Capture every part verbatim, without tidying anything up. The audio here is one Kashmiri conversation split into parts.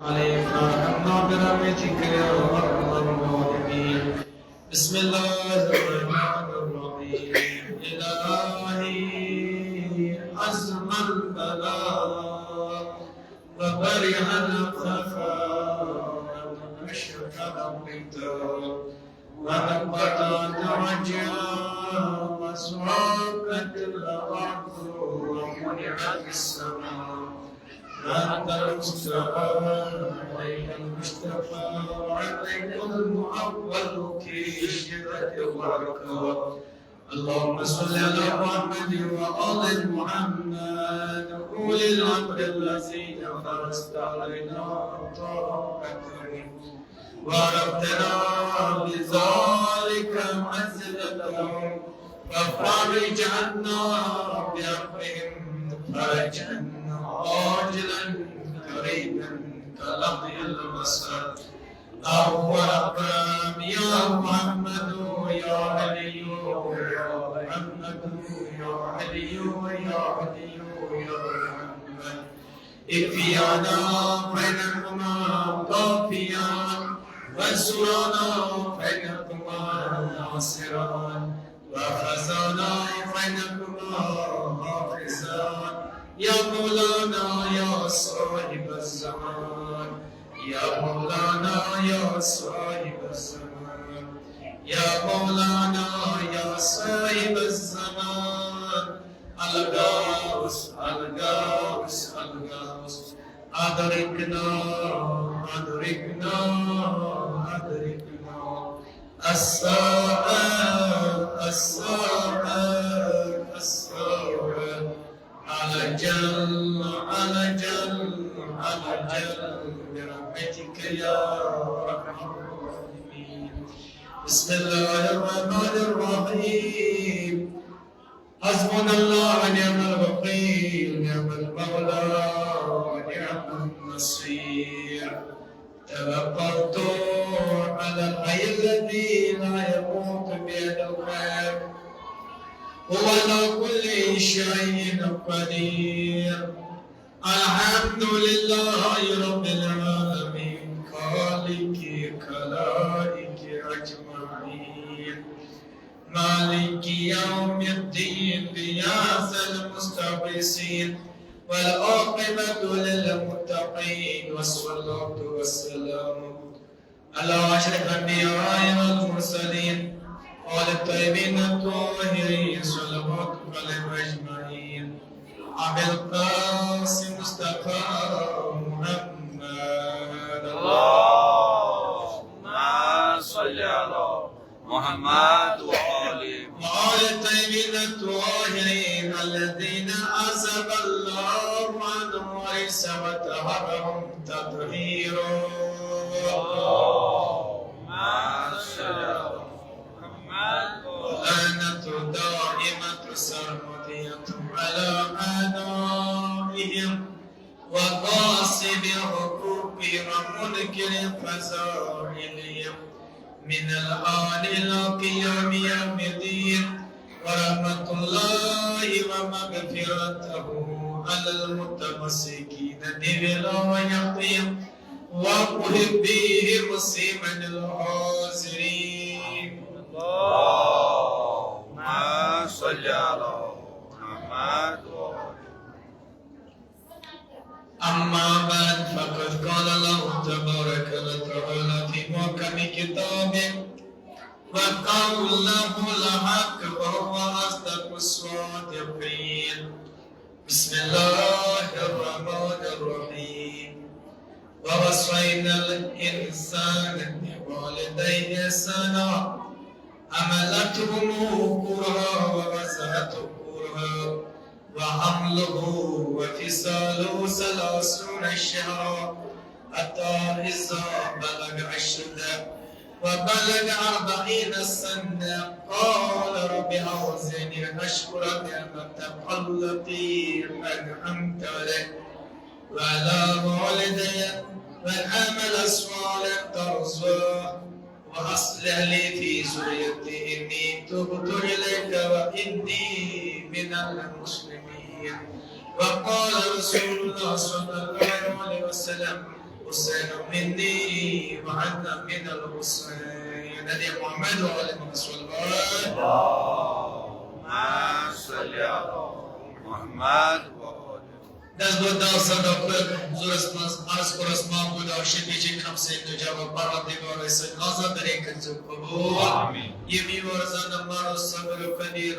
عليك فارحمنا برحمتك يا أرحم الراحمين. بسم الله الرحمن الرحيم. إلهي أزهى البلاء وبرئ الخفاء وانكشف الغطاء وأبطأت وجهها وصافت الأرض ومنعت السماء. أنت المستعان وإليك المشتكى وعليك المعول في الشدة والرخاء. اللهم صل على محمد وآل محمد أولي الأمر الذين فرضت علينا طاعتهم وأردتنا بذلك منزلتهم ففرج عنا بعفوهم فرجا عاجلا قريبا كلمح البصر. أو أكرم يا محمد يا علي يا محمد يا علي يا علي يا محمد. اكفيانا فإنكما كافيان، وانصرانا فإنكما ناصران، واحفظنا فإنكما حافظان. يا مولانا يا صاحب الزمان، يا مولانا يا صاحب الزمان، يا مولانا يا صاحب الزمان. الغوث، الغوث، الغوث. أدركنا، أدركنا، أدركنا. السائل، السائل، السائل. على جل، على جل، على جل برحمتك يا أرحم الراحمين. بسم الله الرحمن الرحيم. حسبنا الله ونعم الوكيل، نعم المولى ونعم النصير. توكلت على الحي الذي لا يموت بيده الخير، هو على كل شيء قدير. الحمد لله رب العالمين، خالق خلائق أجمعين. مالك يوم الدين، فياض المستغيثين، والعاقبة للمتقين، والصلاة والسلام على أشرف الأنبياء والمرسلين، وعلى الطيبين الطاهرين، صلوات عليهم أجمعين. أبي القاسم مصطفى محمد. اللهم صل على محمد وآل محمد. وآل الطيبين الطاهرين الذين أذهب الله عنهم الرجس وطهرهم تطهيرا. اللهم صل على محمد. ولعنة دائمة سرمدية على أعدائهم وغاصب حقوقهم ومنكر فضائلهم من الآن إلى قيام يوم الدين، ورحمة الله ومغفرته على المتمسكين بولايته ومحبيه مسلما الحاضرين. اللهم صل على محمد وآل أما بعد، فقد قال الله تبارك وتعالى في محكم كتابه وقوله الحق وهو أصدق الصادقين. بسم الله الرحمن الرحيم. ووصينا الإنسان بوالديه إحسانا حملته أمه كرها ووضعته كرها وحمله وفصاله ثلاثون شهرا حتى إذا بلغ أشده وبلغ أربعين سنة قال رب أوزعني أن أشكر نعمتك التي أنعمت علي وعلى والدي وأن أعمل صالحا ترضاه وأصلح لي في ذريتي إني تبت إليك وإني من المسلمين. وقال رسول الله صلى الله عليه وسلم: حسین منی و انت من الحسین۔ ندی محمد و آل محمد صلوات۔ اللهم صل على محمد و آل دست بود دار صدا کرد حضورس منز عرض کرس ما بودا شفیع چی کم سید نجابا پروردگار سید آزاد دری کنزو قبول۔ آمین۔ یمی ورزان مارو صبر و قدیر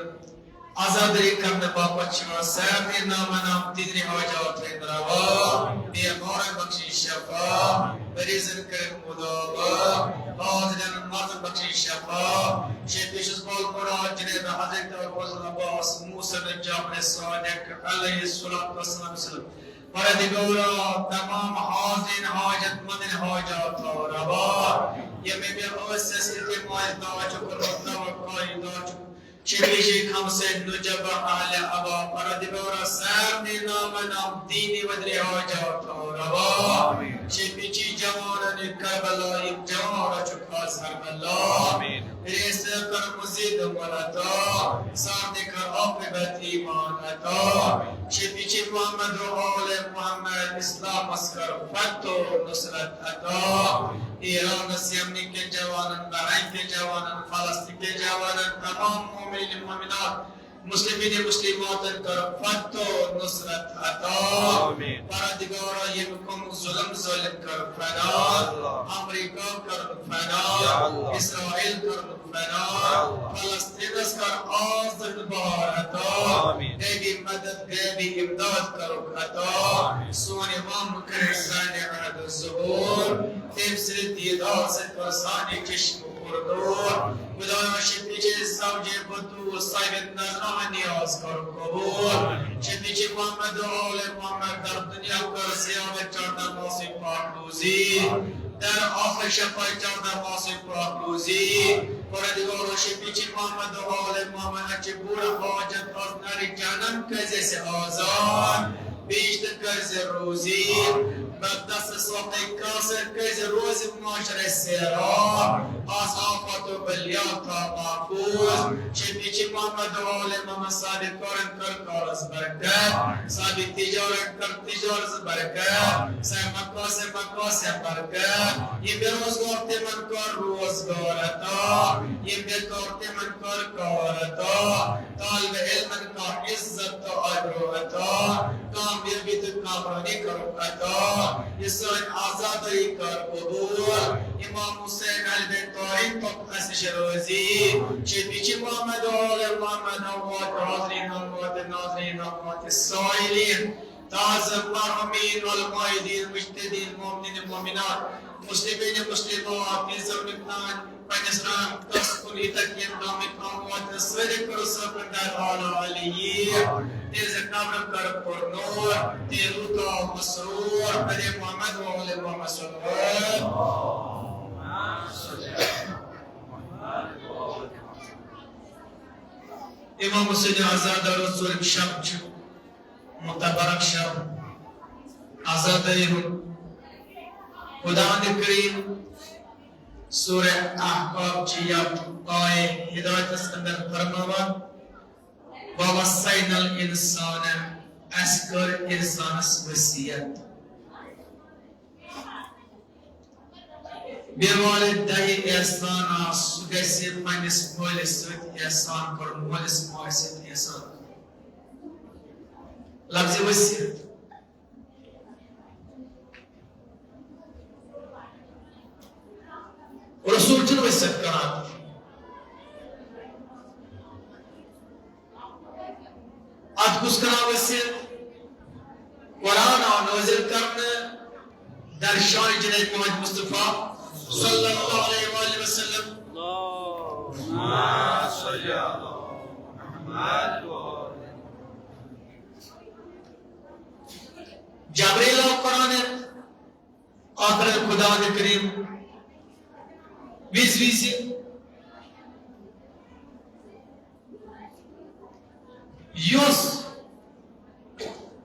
آزاد دری کم باپت شما سر دی نام نام تیدری حاجات روا۔ بیمار بخشی شفا، مریضن کرن مداوا، حاضرین مرض بخشی شفا۔ شیخ پیشز بول مراد جنید حضرت ابو عباس موسی جعفر صادق علیہ الصلوۃ والسلام۔ پروردگارا تمام حاضرین حاجت مندن حاجات روا۔ یمی بی اوسس التماس دا چکر و توقعی دا چکر شفیع شیخ ہم سے نجب اہل عبا پروردگارا سر دی نام نام دینی ودری حاجات روا۔ آمین۔ شفیع چی جوانان کربلا یک جوان چک از ہر بلا۔ آمین۔ ریس کر مزید عمر عطا، سر دی کر عاقبت ایمان عطا۔ شفیع چی محمد و آل محمد اسلام اسکر فتح و نصرت عطا۔ ایران اس یمنی کے جوانان، بحرین کے جوانان، فلسطین کے جوانان، تمام مومنین مومنات، مسلمین مسلمات کر فتح و نصرت عطا۔ آمین۔ پروردگارا یہ قوم ظلم ظالم کر فنا، اللہ۔ امریکہ کر فنا، یا اللہ۔ اسرائیل کر فنا، یا اللہ۔ فلسطین اس کر آزاد بہار عطا۔ آمین۔ غیبی مدد غیبی امداد کر عطا۔ آمین۔ سونی مام کر سانی عہد ظہور، تیم سر دیدار سے پرسانی چشم پردور۔ خدایا شفیع چی زوجے بتو صاحب نظران نیاز کر قبول۔ شفیع چی محمد و آل محمد در دنیا کر زیارت چاردہ ماسی پاک روزی۔ در آخر شفای چاردہ ماسی پاک روزی۔ پروردگار شفیع چی محمد و آل محمد اچی بور حاجت از ناری جانم کزی سے آزاد۔ بیشتر قرض روزی، بر دست ساقی کاسر قرض روز معاشر سیرا، از آفات و بلیات تا محفوظ، شفیع چی محمد و آل محمد صاحب کارن کر کار از برکت، صاحب تجارت کر تجارت از برکت، صاحب مکاسب مکاسب برکت، یہ بے روزگار تے من کار روزگار عطا، یہ بیکار تے من کار کار عطا، طالب علم کار عزت تا آبرو عطا، کامیابی تو کامرانی کرو عطا، یہ سن آزادی کار قبول، امام حسین علی بن طاہر تو اسش روزی، شفیع چی محمد و آل محمد اموات حاضرین اموات ناظرین اموات سائلین، تعظم مرحومین والمائدین مجتہدین مومنین مومنات، مسلمین مسلمات، تیزم نکتان پنجسران کس کن ایتک یم نام اموات سر کرسا پندر آل علی، تیز قبر کر پر نور، تیرو تا مسرور، پر محمد و آل محمد صلوات۔ امام حسین آزاد روز ظلم شب چھ۔ متبرک شب آزادی ہُنٛد خداوند کریم سورہ احقاف چی یتھ آیہ ہدایتس اندر فرماوان، ووصینا الانسان، اسہِ کٔر انسانس وصیت۔ بے والدہ احسان آس، سُہ گژھِ پننِس مٲلِس سۭتۍ احسان کرُن، مٲلِس ماجہِ سۭتۍ احسان کرُن۔ لفظ وصیت۔ رسول چھُنہٕ وصیت کران۔ اتھ کُس کران وصیت؟ قرآن آو نازل کرنہٕ در شان جناب محمد مصطفیٰ صلی اللہ علیہ وآلہ وسلم۔ اللهم صل على محمد وآل جبرائیل آو قرآن آخر خداوند کریم وِزِ وِزِ یُس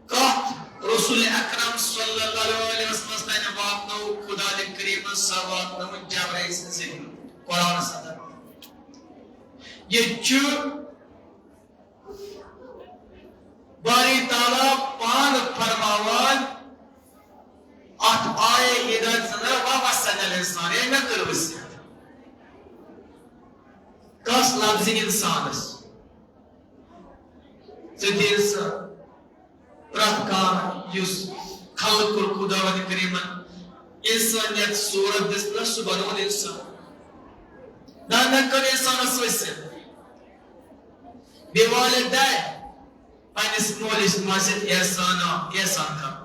کتھ رسول اکرم صلی اللہ علیہ وسلم تانۍ واتنٲو خداوند کریمن، سۄ واتنٲو جبرائیل سٕنٛدِ ذٔریعہٕ قرآنس اندر۔ ییٚتہِ چھُ باری تعالیٰ پانہٕ فرماوان، اتھ آیے ہدایت سنر وَوَصَّيْنَا الْإِنسَانَ، اے مےٚ کٔر وصیت۔ کس لفظِ انسانس؟ ژٕ تہِ انسان، پرٛٮ۪تھ کانٛہہ یُس خلق کوٚر خداوند کریمن انسانیت صورت دِژنس، سُہ بنووُن انسان۔ نہ، مےٚ کٔر انسانس وصیت۔ بِوَالِدَیْ، پننِس مٲلِس ماجہِ سۭتۍ احسان، احسان کرُن۔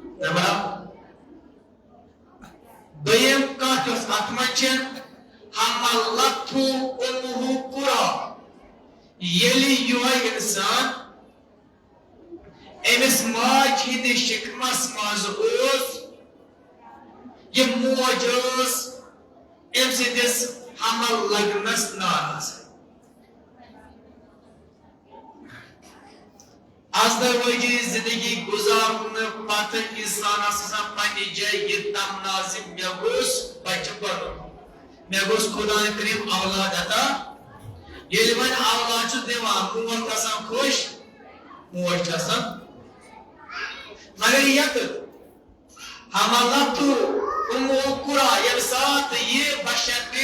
نمبر اکھ۔ دوٚیِم کتھ یۄس اتھ منٛز چھِ، حملته أمه كرها، ییٚلہِ یِہوٚے انسان أمِس ماجہِ ہٕنٛدِس شکمس منٛز اوس، یہِ موج ٲس أمۍ سٕنٛدِس حمل لگنس ناراض۔ ازدواجی زندگی گزارنہٕ پتہٕ انسانس آسان پننہِ جایہِ یہِ تمنا زِ مےٚ گوٚژھ بچہِ بنُن، مےٚ گوٚژھ خداے کریم اولاد عطا۔ ییٚلہِ وۄنۍ اولاد چھُ دِوان، مول چھُ آسان خۄش، موج چھِ آسان، مگر یتھ حملته أمه كرها، ییٚمہِ ساتہٕ یہِ بشر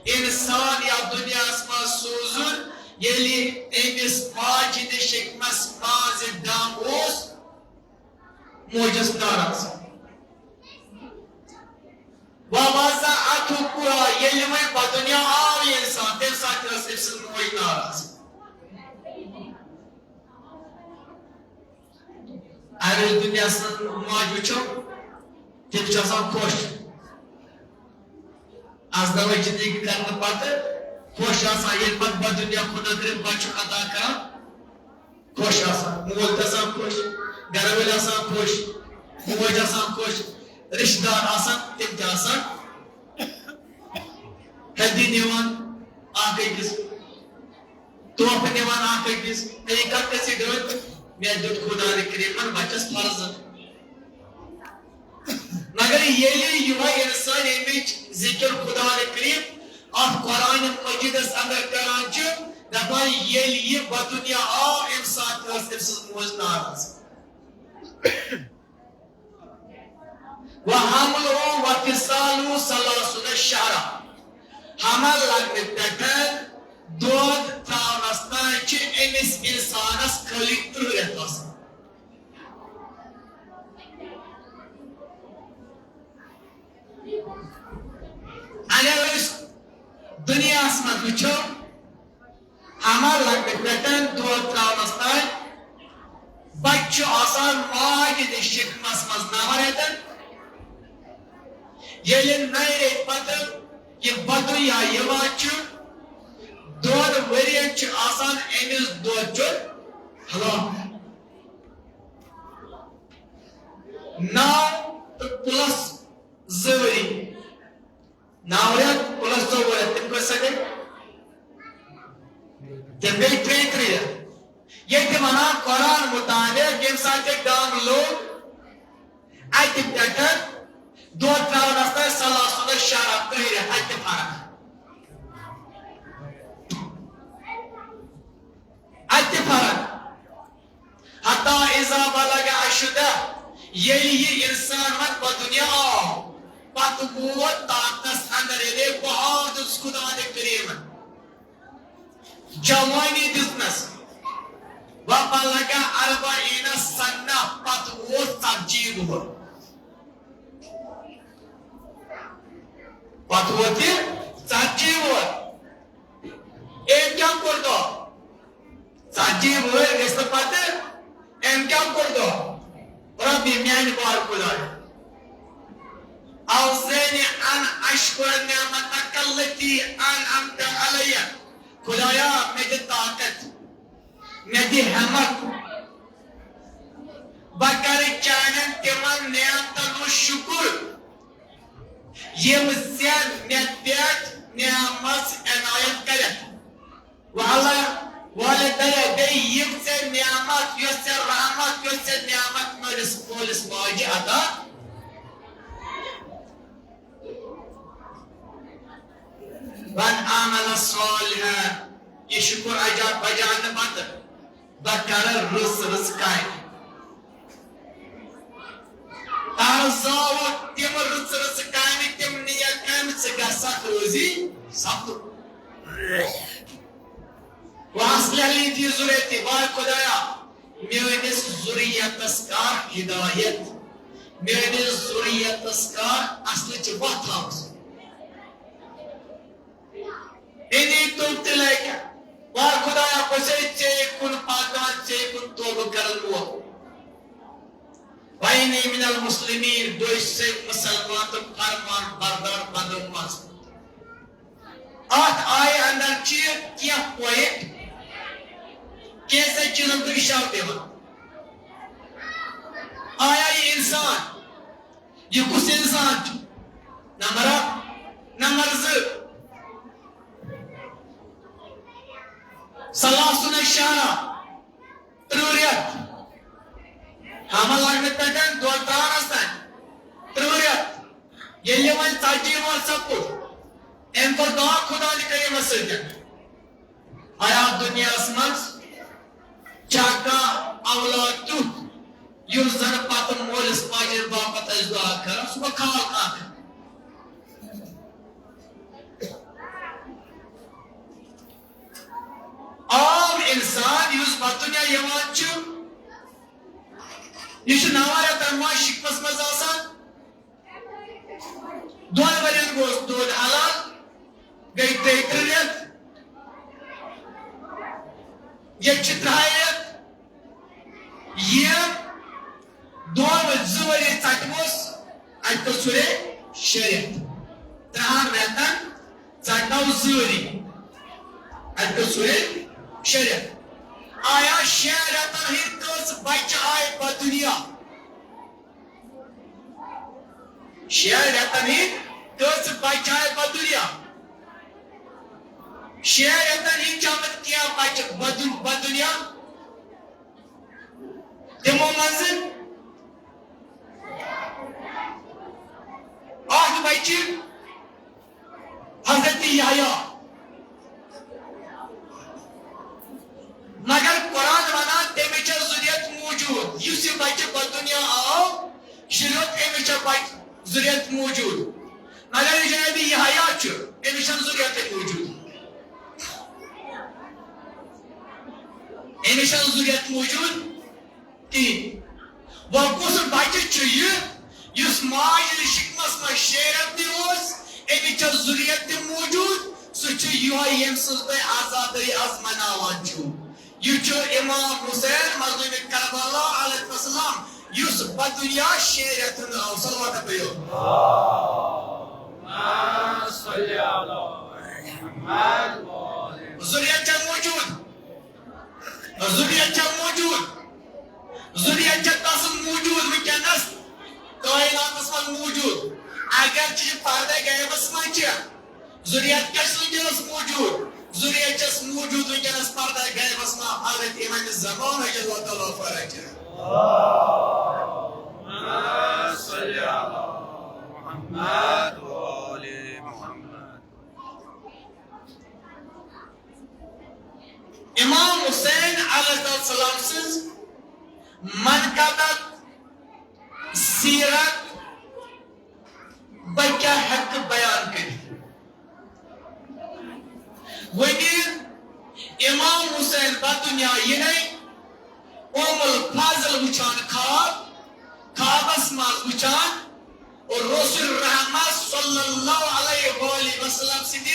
انسان یتھ دُنیاہس منٛز سوٗزُن، ییٚلہِ أمِس ماجہِ ہٕنٛدِس شکمس منٛز یہِ دم اوس، موج ٲس ناراض۔ وَوَضَعَتْهُ كُرْهًا، ییٚلہِ وۄنۍ بدُنیا آو یہِ انسان، تمہِ ساتہٕ تہِ ٲس أمۍ سٕنٛز موج ناراض۔ اگر أسۍ دُنیاہَس منٛز ماجہِ وٕچھو، تِم چھِ آسان خۄش۔ از دَوہٕچ زِندگی کرنہٕ پتہٕ خۄش آسان، ییٚلہِ پتہٕ بدُنیا خۄدا کٔرِنۍ بچُک عطا کران، خۄش آسان، مول تہِ آسان خۄش، گرٕ وٲلۍ آسان خۄش، موج آسان خۄش، رشتہٕ دار آسان، تِم تہِ آسان ہیٚدی نِوان اکھ أکِس۔ تحفہٕ نِوان اکھ أکِس، ہے، یہِ کتھ گژھِ ڈٲلۍ؟ مےٚ دیُت خدا کریمن بچس فرض۔ مگر ییٚلہِ یِہوٚے انسان ییٚمِچ ذِکِر خدا کریم اتھ قرآن مجیدس اندر کران چھُ، دپان، ییٚلہِ یہِ بدُنیا آو، امہِ ساتہٕ ٲس أمۍ سٕنٛز موج ناراض۔ وحمله وفصاله ثلاثون شهرا۔ حمل لگنہٕ پٮ۪ٹھ دۄد تراونس تام چھِ أمِس انسانس خٲلی ترٕٛہ رٮ۪تھ آسان۔ اگر أسۍ دُنیاہس منٛز وٕچھو، حمل لگنہٕ پٮ۪ٹھ دۄد تراونس تام بچہِ چھُ آسان ماجہِ ہٕنٛدِس شکمس منٛز نَوَن رٮ۪تن۔ ییٚلہِ نَیہِ رٮ۪تہِ پتہٕ یہِ بدُنیا یِوان چھُ، دۄن ؤرین چھُ آسان أمِس دۄد چیوٚن حلال۔ نَو تہٕ plus زٕ ؤری۔ نَو رٮ۪تھ plus ژوٚوُہ رٮ۪تھ، تِم کۭژاہ گٔے؟ تِم گٔے ترٛیہِ ترٛہ رٮ۪تھ۔ ییٚتہِ وَنان قرآن مُطابق، ییٚمہِ ساتہٕ یہِ دَم لوٚگ، اَتہِ پٮ۪ٹھ دۄد ترٛاونَس تام ثلاثون شهرا، ترٛہ رٮ۪تھ، اَتہِ تہِ فرق۔ اَتہِ تہِ فرق۔ حتیٰ اذا بلغ اشدہ، ییٚلہِ یہِ انسان وۄنۍ بدُنیا آو، پتہٕ ووت طاقتس اندر، ییٚلہِ بہار دیُت خدا کریمن، جوانی دِژنس، وبلغ اربعین سنہ، پتہٕ ووت ژتجی وُہُر۔ پتہٕ ووت یہِ ژتجی وُہُر۔ أمۍ کیٛاہ کوٚر دۄہ؟ ژتجی وُہٕرۍ گٔژھتھ پتہٕ أمۍ کیٛاہ کوٚر دۄہ؟ رۄبی میانہِ بار خدایا، اوزعنی ان اشکر نعمتک التی انعمت علی۔ خدایا، مےٚ دِ طاقت، مےٚ دِ ہمت، بہٕ کرٕ چانٮ۪ن تِمن نعمتن ہُنٛد شُکر، یِم ژےٚ مےٚ پٮ۪ٹھ نعمژ عنایت کٔرِتھ۔ واللہ، واللہ دیا، بیٚیہِ یِم ژےٚ نعمت، یۄس ژےٚ رحمت، یۄس ژےٚ نعمت میٲنِس مٲلِس ماجہِ عطا۔ وَأَنْ أَعْمَلَ صَالِحًا، یہِ شُکُر اجا بجاونہٕ پتہٕ بہٕ کرٕ رٕژ رٕژ کامہِ۔ زاوُکھ تِم رٕژٕ رٕژٕ کامہِ، تِم نیک کامہِ، ژٕ گژھکھ روزی سبزُک۔ وَأَصْلِحْ لِي فِي ذُرِّيَّتِي، واے خدایا، میٲنِس ذُریتس کر ہدایت، میٲنِس ذُریتس کر اصلٕچ وتھ ہاو۔ إِنِّي تُبْتُ إِلَيْكَ، واے خدایا، بہٕ چھُسے ژےٚ کُن پکان، ژےٚ کُن توبہٕ کرن وول۔ وَإِنِّي مِنَ الْمُسْلِمِينَ، بہٕ چھُسے مُسلمان تہٕ فرمان بردار بندو منٛز۔ اتھ آیہِ اندر چھِ کینٛہہ پوینٹ، کینٛژن چیٖزن کُن اِشارٕ دِوان۔ آیا یہِ انسان، یہِ کُس انسان چھُ؟ نمبر اکھ۔ نمبر زٕ، ثلاثون شہرا، ترٕٛہ رٮ۪تھ۔ حمل لگنہٕ پٮ۪ٹھ دۄد ترٛاونس تام ترٕٛہ رٮ۪تھ۔ ییٚلہِ وۄنۍ ژتجی وُہر سپُد، أمۍ کوٚر دعا خداے کریمس سۭتۍ، آیا دُنیاہس منٛز چھا کانٛہہ اولاد تیُتھ، یُس زن پتہٕ مٲلِس ماجہِ ہٕنٛدِ باپتھ آسہِ دعا کران؟ سُہ گوٚو خال کانٛہہ۔ عام انسان یُس بددُنیا یِوان چھُ، یہِ چھُ نَوَن رٮ۪تن منٛز شِکمس منٛز آسان۔ دۄن ؤرین گوٚو دۄد حلال، گٔے تیٚیہِ ترٕٛہ رٮ۪تھ۔ ییٚتہِ چھِ ترٛہَے رٮ۪تھ۔ یہِ دۄن ؤ-، زٕ ؤری ژٹموس، اَتہِ کٔر ژھُرے شےٚ رٮ۪تھ۔ ترٛہَن رٮ۪تن ژٹنو زٕ ؤری، اَتہِ کٔر ژھُرے شےٚ رٮ۪تھ۔ آیا شٮ۪ن رٮ۪تن ہٕنٛدۍ کٔژ بچہٕ آیہِ بددُنیا؟ شٮ۪ن رٮ۪تن ہٕنٛدۍ کٔژ بچہٕ آیہِ بددُنیا؟ شٮ۪ن رٮ۪تن ہٕنٛدۍ چھِ آمٕتۍ کینٛہہ بچہٕ بددُن-، بددُنیا۔ تِمو منٛزٕ اکھ بچہِ حضرت یحییٰ۔ مگر قرآن ونان تٔمِس چھےٚ ذُریت موجود۔ یُس یہِ بچہِ بددُنیا آو، یہِ روٚٹ، أمِس چھےٚ بچہِ ذُریت موجود۔ مگر یہِ جناب یحییٰ چھُ، أمِس چھَنہٕ ذُریتٕے موجود۔ أمِس چھَنہٕ ذُریت موجود۔ کِہیٖنۍ۔ وۄنۍ کُس بچہِ چھُ یہِ، یُس ماجہِ ہٕنٛدِس شِکمس منٛز شیٚیہِ رٮ۪تنٕے اوس، أمِس چھےٚ ذُریت تہِ موجود، سُہ چھُ یِہوٚے، ییٚمہِ سٕنٛز تُہۍ عزادٲری از مناوان چھِو۔ یہِ چھُ امام حسین مظلوم کربلا علیہ السلام، یُس بددُنیا شیٚیہِ رٮ۪تن آو۔ صلوات پٔرِو۔ ذُریت چھےٚ موجود۔ ذُریت چھےٚ موجود، ذُریت چھےٚ تسٕنٛز موجود وٕنکیٚنس کائناتس منٛز موجود۔ اگرچہِ یہِ پردے غیبس منٛز چھِ، ذُریت کیٛاہ چھِ وٕنکیٚنس موجود؟ ذُریت چھَس موجود وٕنکیٚنس پردے غیبس منٛز حضرت امام زمان رضی اللہ تعالیٰ فرج۔ محمد و آل محمد۔ امام حسین علیہ السلام سٕنٛز منقبت، سیرت بہٕ کیٛاہ ہٮ۪کہٕ بیان کٔرِتھ؟ وۄنۍ امام حسین بددُنیا یِنَے، ام الفاضل وٕچھان خواب، خوابس منٛز وٕچھان رسول رحمت صلی اللہ علیہ وآلہ وسلم سٕنٛدِ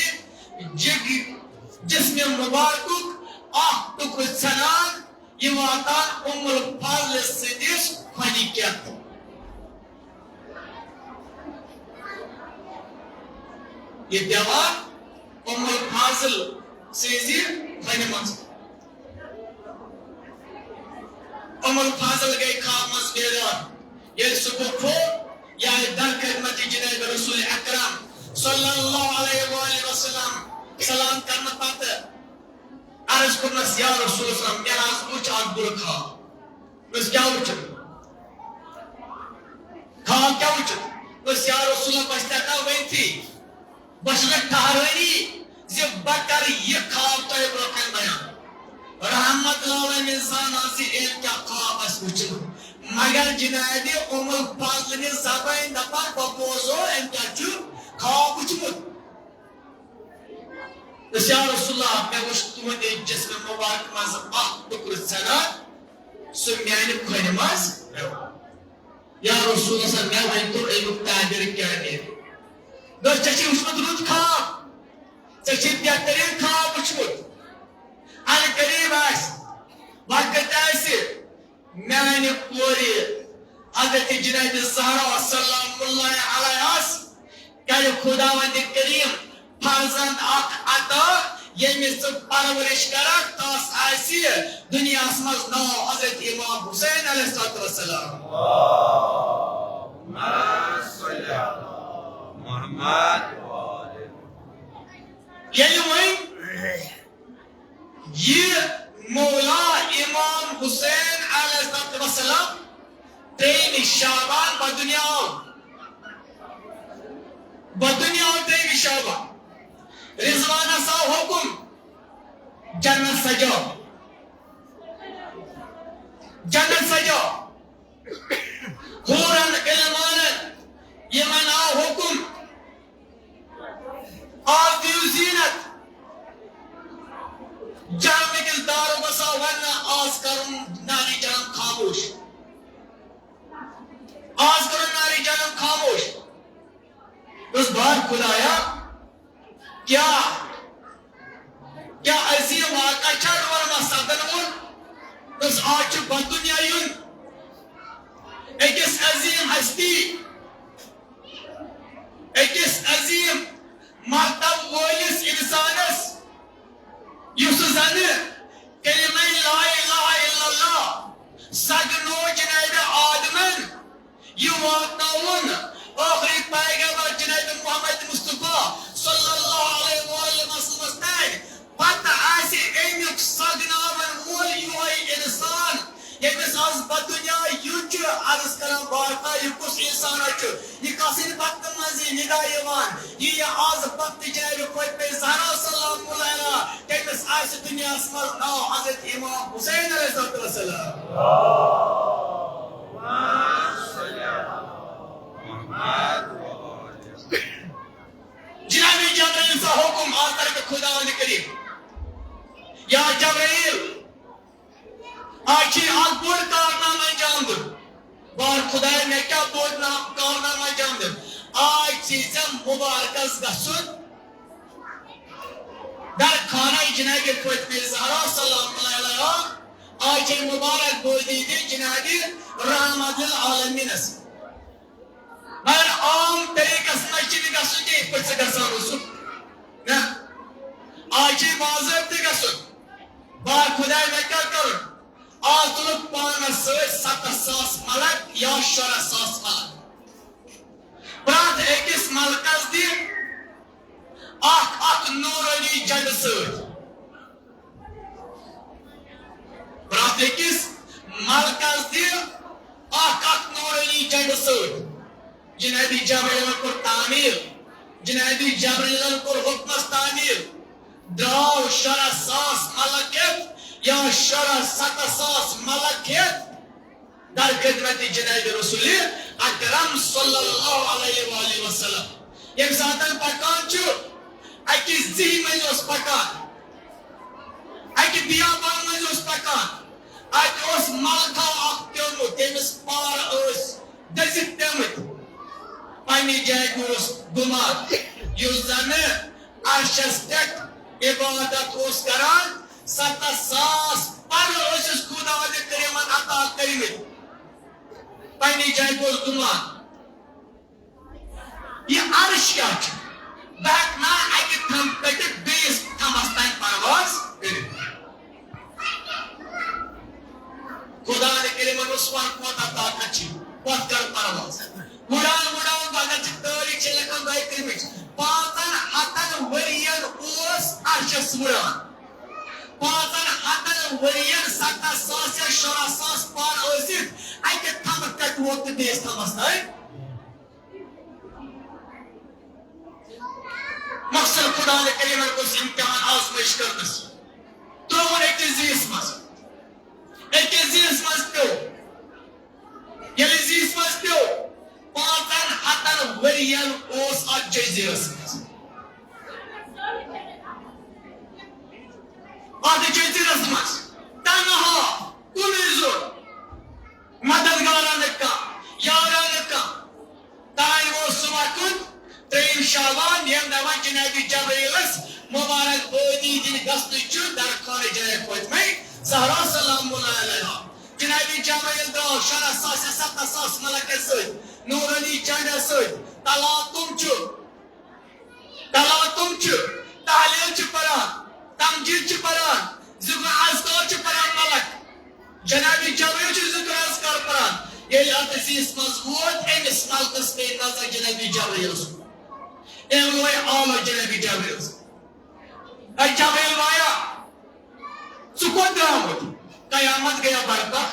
جگ-، جسمِ مبارکُک اکھ ٹُکرٕ ژھٮ۪نان، یہِ واتان ام الفاضل سٕنٛدِس کھۄنہِ کٮ۪تھ۔ یہِ پٮ۪وان ام الفاضل سٕنٛزِ کھۄنہِ منٛز۔ ام الفاضل گٔے خواب منٛز بیدار۔ ییٚلہِ صبح پھوٚل، یہِ آیہِ در خدمت جناب رسول اکرم صلی اللہ علیہ وآلہ وسلم۔ سلام کرنہٕ پتہٕ عرض کوٚرنس، یا رسول اللہ، مےٚ حظ وُچھ اکھ بُرٕ خواب۔ دوٚپمس، کیٛاہ وُچھُتھ؟ خواب کیٛاہ وُچھُتھ؟ دوٚپمس، یا رسول اللہ، بہٕ چھُس نہٕ ہٮ۪کان ؤنتھٕے۔ بہٕ چھُس نہٕ ٹھہرٲنی زِ بہٕ کرٕ یہِ خواب تۄہہِ برونٛہہ کنہِ بیان۔ رحمت للعالمین زانان زِ أمۍ کیٛاہ خواب آسہِ وُچھمُت۔ اگر جنابِ ام الفضل نہِ زبٲنۍ دپان، بہٕ بوزو، أمۍ کیٛاہ چھُ خواب وُچھمُت؟ دوٚپُس، یا رسول اللہ، مےٚ وُچھ تُہنٛدِ جسمِ مبارک منٛز اکھ ٹُکرٕ ژھٮ۪نان، سُہ میانہِ کھۄرِ منٛز پیوٚو۔ یا رسول اللہ، مےٚ ؤنۍ تو، اَمیُک تعبیر کیٛاہ نیرِ؟ دوٚپُس، ژےٚ چھُے وُچھمُت رُت خواب، ژےٚ چھُے بہتریٖن خواب وُچھمُت۔ عنقریب آسہِ، وقت آسہِ، میانہِ کورِ حضرت جناب زہرا سلام اللہ علیہس کرِ خداوند کریم فرزند اکھ عطا، ییٚمِس ژٕ پرورش کرکھ، تس آسہِ دُنیاہس منٛز ناو حضرت امام حسین علیہ الصلوۃ والسلام۔ ییٚلہِ وۄنۍ یہِ مولا امام حسین علیہ الصلوۃ والسلام ترٛیٚیِمہِ شعبان بدُنیا آو۔ بدُنیا آو ترٛیٚیِمہِ شعبان۔ رضوانس آو حکم، جنت سجاو، جنت سجاو۔ حورن، غلمانن، یِمن آو حکم، آز دِیِو زینت۔ جہلم کِس داروغس آو وننہٕ، آز کرُن نارِ جہلم خاموش۔ آز کرُن نارِ جہلم خاموش۔ دوٚپُس، بار خدایا، کیٛاہ، کیٛاہ عظیم واقعہ چھا رول منٛز سپدن وول؟ دوٚپُس، آز چھُ بدُنیا یُن أکِس عظیم ہستی، أکِس عظیم مرتبہٕ وٲلِس اِنسانَس، یُس زَنہٕ کلمہ لا الہ الا اللہ سگنو جناب آدمن، یہِ واتناوُن ٲخری پیغمبر جناب محمد مصطفیٰ صلی اللہ علیہ وآلہ وسلمس تام۔ پتہٕ آسہِ امیُک سگناون وول یُہے انسان، ییٚمِس از بدُنیا یُن چھُ عرض کران، بارکا، یہِ کُس انسان چھُ؟ یہِ کسٕنٛدِ بدنہٕ منٛز یہِ ندا یِوان؟ یہِ یہِ از پتہٕ جنابِ فاطمہ زہرا سلام اللہ علیہا، تٔمِس آسہِ دُنیاہس منٛز ناو حضرت امام حسین علیہ الصلوۃ والسلام۔ جناب جبرائیل سا حکم آز طرف خداوند کریم، یا جبرائیل، آز چھُے اکھ بوٚڑ کارنامہٕ انجام دیُن۔ بار خدایا، مےٚ کیٛاہ بوٚڑ نا-، کارنامہٕ انجام دیُن؟ آز چھُے ژےٚ مبارکس گژھُن در خانہ جناب فاطمہ زہرا سلام اللہ علیہا۔ آز چھُے مبارک بوزی دِ جناب رحمت للعالمینس۔ مگر عام طریقس منٛز چھُنہٕ گژھُن کینٛہہ، یِتھ پٲٹھۍ ژٕ گژھان اوسُکھ۔ نہ، آز چھُے باضٲبطہٕ گژھُن۔ بار خدایا، مےٚ کیٛاہ کرُن؟ آز تُلُکھ پانس سۭتۍ ستتھ ساس ملک یا شُراہ ساس ملک۔ پرٛٮ۪تھ أکِس ملکس دِ اکھ اکھ نورانی جنڈٕ سۭتۍ۔ پرٛٮ۪تھ أکِس ملکس دِ اکھ اکھ نورانی جنڈٕ سۭتۍ۔ جنابِ جبرائیلن کوٚر تعمیٖل، جنابِ جبرائیلن کوٚر حُکمس تعمیٖل۔ درٛاو شُراہ ساس ملک ہٮ۪تھ یا شُراہ ستتھ ساس ملک ہٮ۪تھ در خدمت جناب رسول اکرم صلی اللہ علیہ وآلہ وسلم۔ ییٚمہِ ساتہٕ پکان چھُ، اَکہِ زِہہِ مٔنٛزۍ اوس پکان، اَکہِ بیابان مٔنٛزۍ اوس پکان، اَتہِ اوس ملکہ اکھ پیوٚمُت، تٔمِس پار ٲسۍ دٔزِتھ پیمٕتۍ۔ پننہِ جایہِ گوٚوُس گُمان، یُس زنہٕ عرشس پٮ۪ٹھ عبادت اوس کران، ستتھ ساس پر ٲسِس خداوند کریمن عطا کٔرمٕتۍ۔ پننہِ جایہِ گوٚوُس گُمان، یہِ عرش کیٛاہ چھُ؟ بہٕ ہٮ۪کہٕ نا اَکہِ تھمہٕ پٮ۪ٹھٕ بیٚیِس تھمس تام پرواز کٔرِتھ؟ خداوند کریمن اوس وَن کوتاہ طاقت چھِ، پتہٕ کر پرواز۔ وُڈان وُڈان، اگر چھِ تٲریخ چھِ لیکھان دۄیہِ ترٛہمِچ، پانٛژن ہتن ؤرین اوس عرشس وُڈان۔ پانٛژن ہتن ؤرین ستتھ ساس یا شُراہ ساس پار ٲسِتھ اَکہِ تھمہٕ پٮ۪ٹھ ووت نہٕ بیٚیِس تھمس تام۔ مقصد خداوند کریمن اوس امتحان آزمٲیش کٔرمٕژ۔ ترٛووُن أکِس زِہِس منٛز۔ أکِس زِہِس منٛز پیوٚو۔ ؤرین اوس اتھ جزیرس منٛز۔ اتھ جزیرس منٛز تنہا، کُنُے زوٚن، مددگارا نہٕ کانٛہہ، یارا نہٕ کانٛہہ۔ تانۍ اوس سُہ وقت، ترٛیٚیِم شعبان، ییٚمہِ دۄہ وۄنۍ جناب جبرائیلس مبارک بٲدی دِنہِ گژھنٕچ چھُ درخانہِ جناب فاطمہ زہرا سلام اللہ علیہا۔ جناب جبرائیل درٛاو شُراہ ساس یا سَداہ ساس ملکن سۭتۍ، نورانی جھنڈس سۭتۍ۔ تلاطم چھُ، تلاطم چھُ، تہلیل چھِ پران، تمجید چھِ پران، ذکر اذکار چھِ پران ملک۔ جناب جبرائیل چھُ ذکر اذکار پران۔ ییٚلہِ اتھ زیس منٛز ووت، أمِس ملکس پیٚیہِ نظر جناب جبرائیلس کُن۔ أمۍ لوے آلو جناب جبرائیلس۔ اے جبرائیل وایا، ژٕ کوٚت درٛامُت؟ قیامت گٔیا برپا۔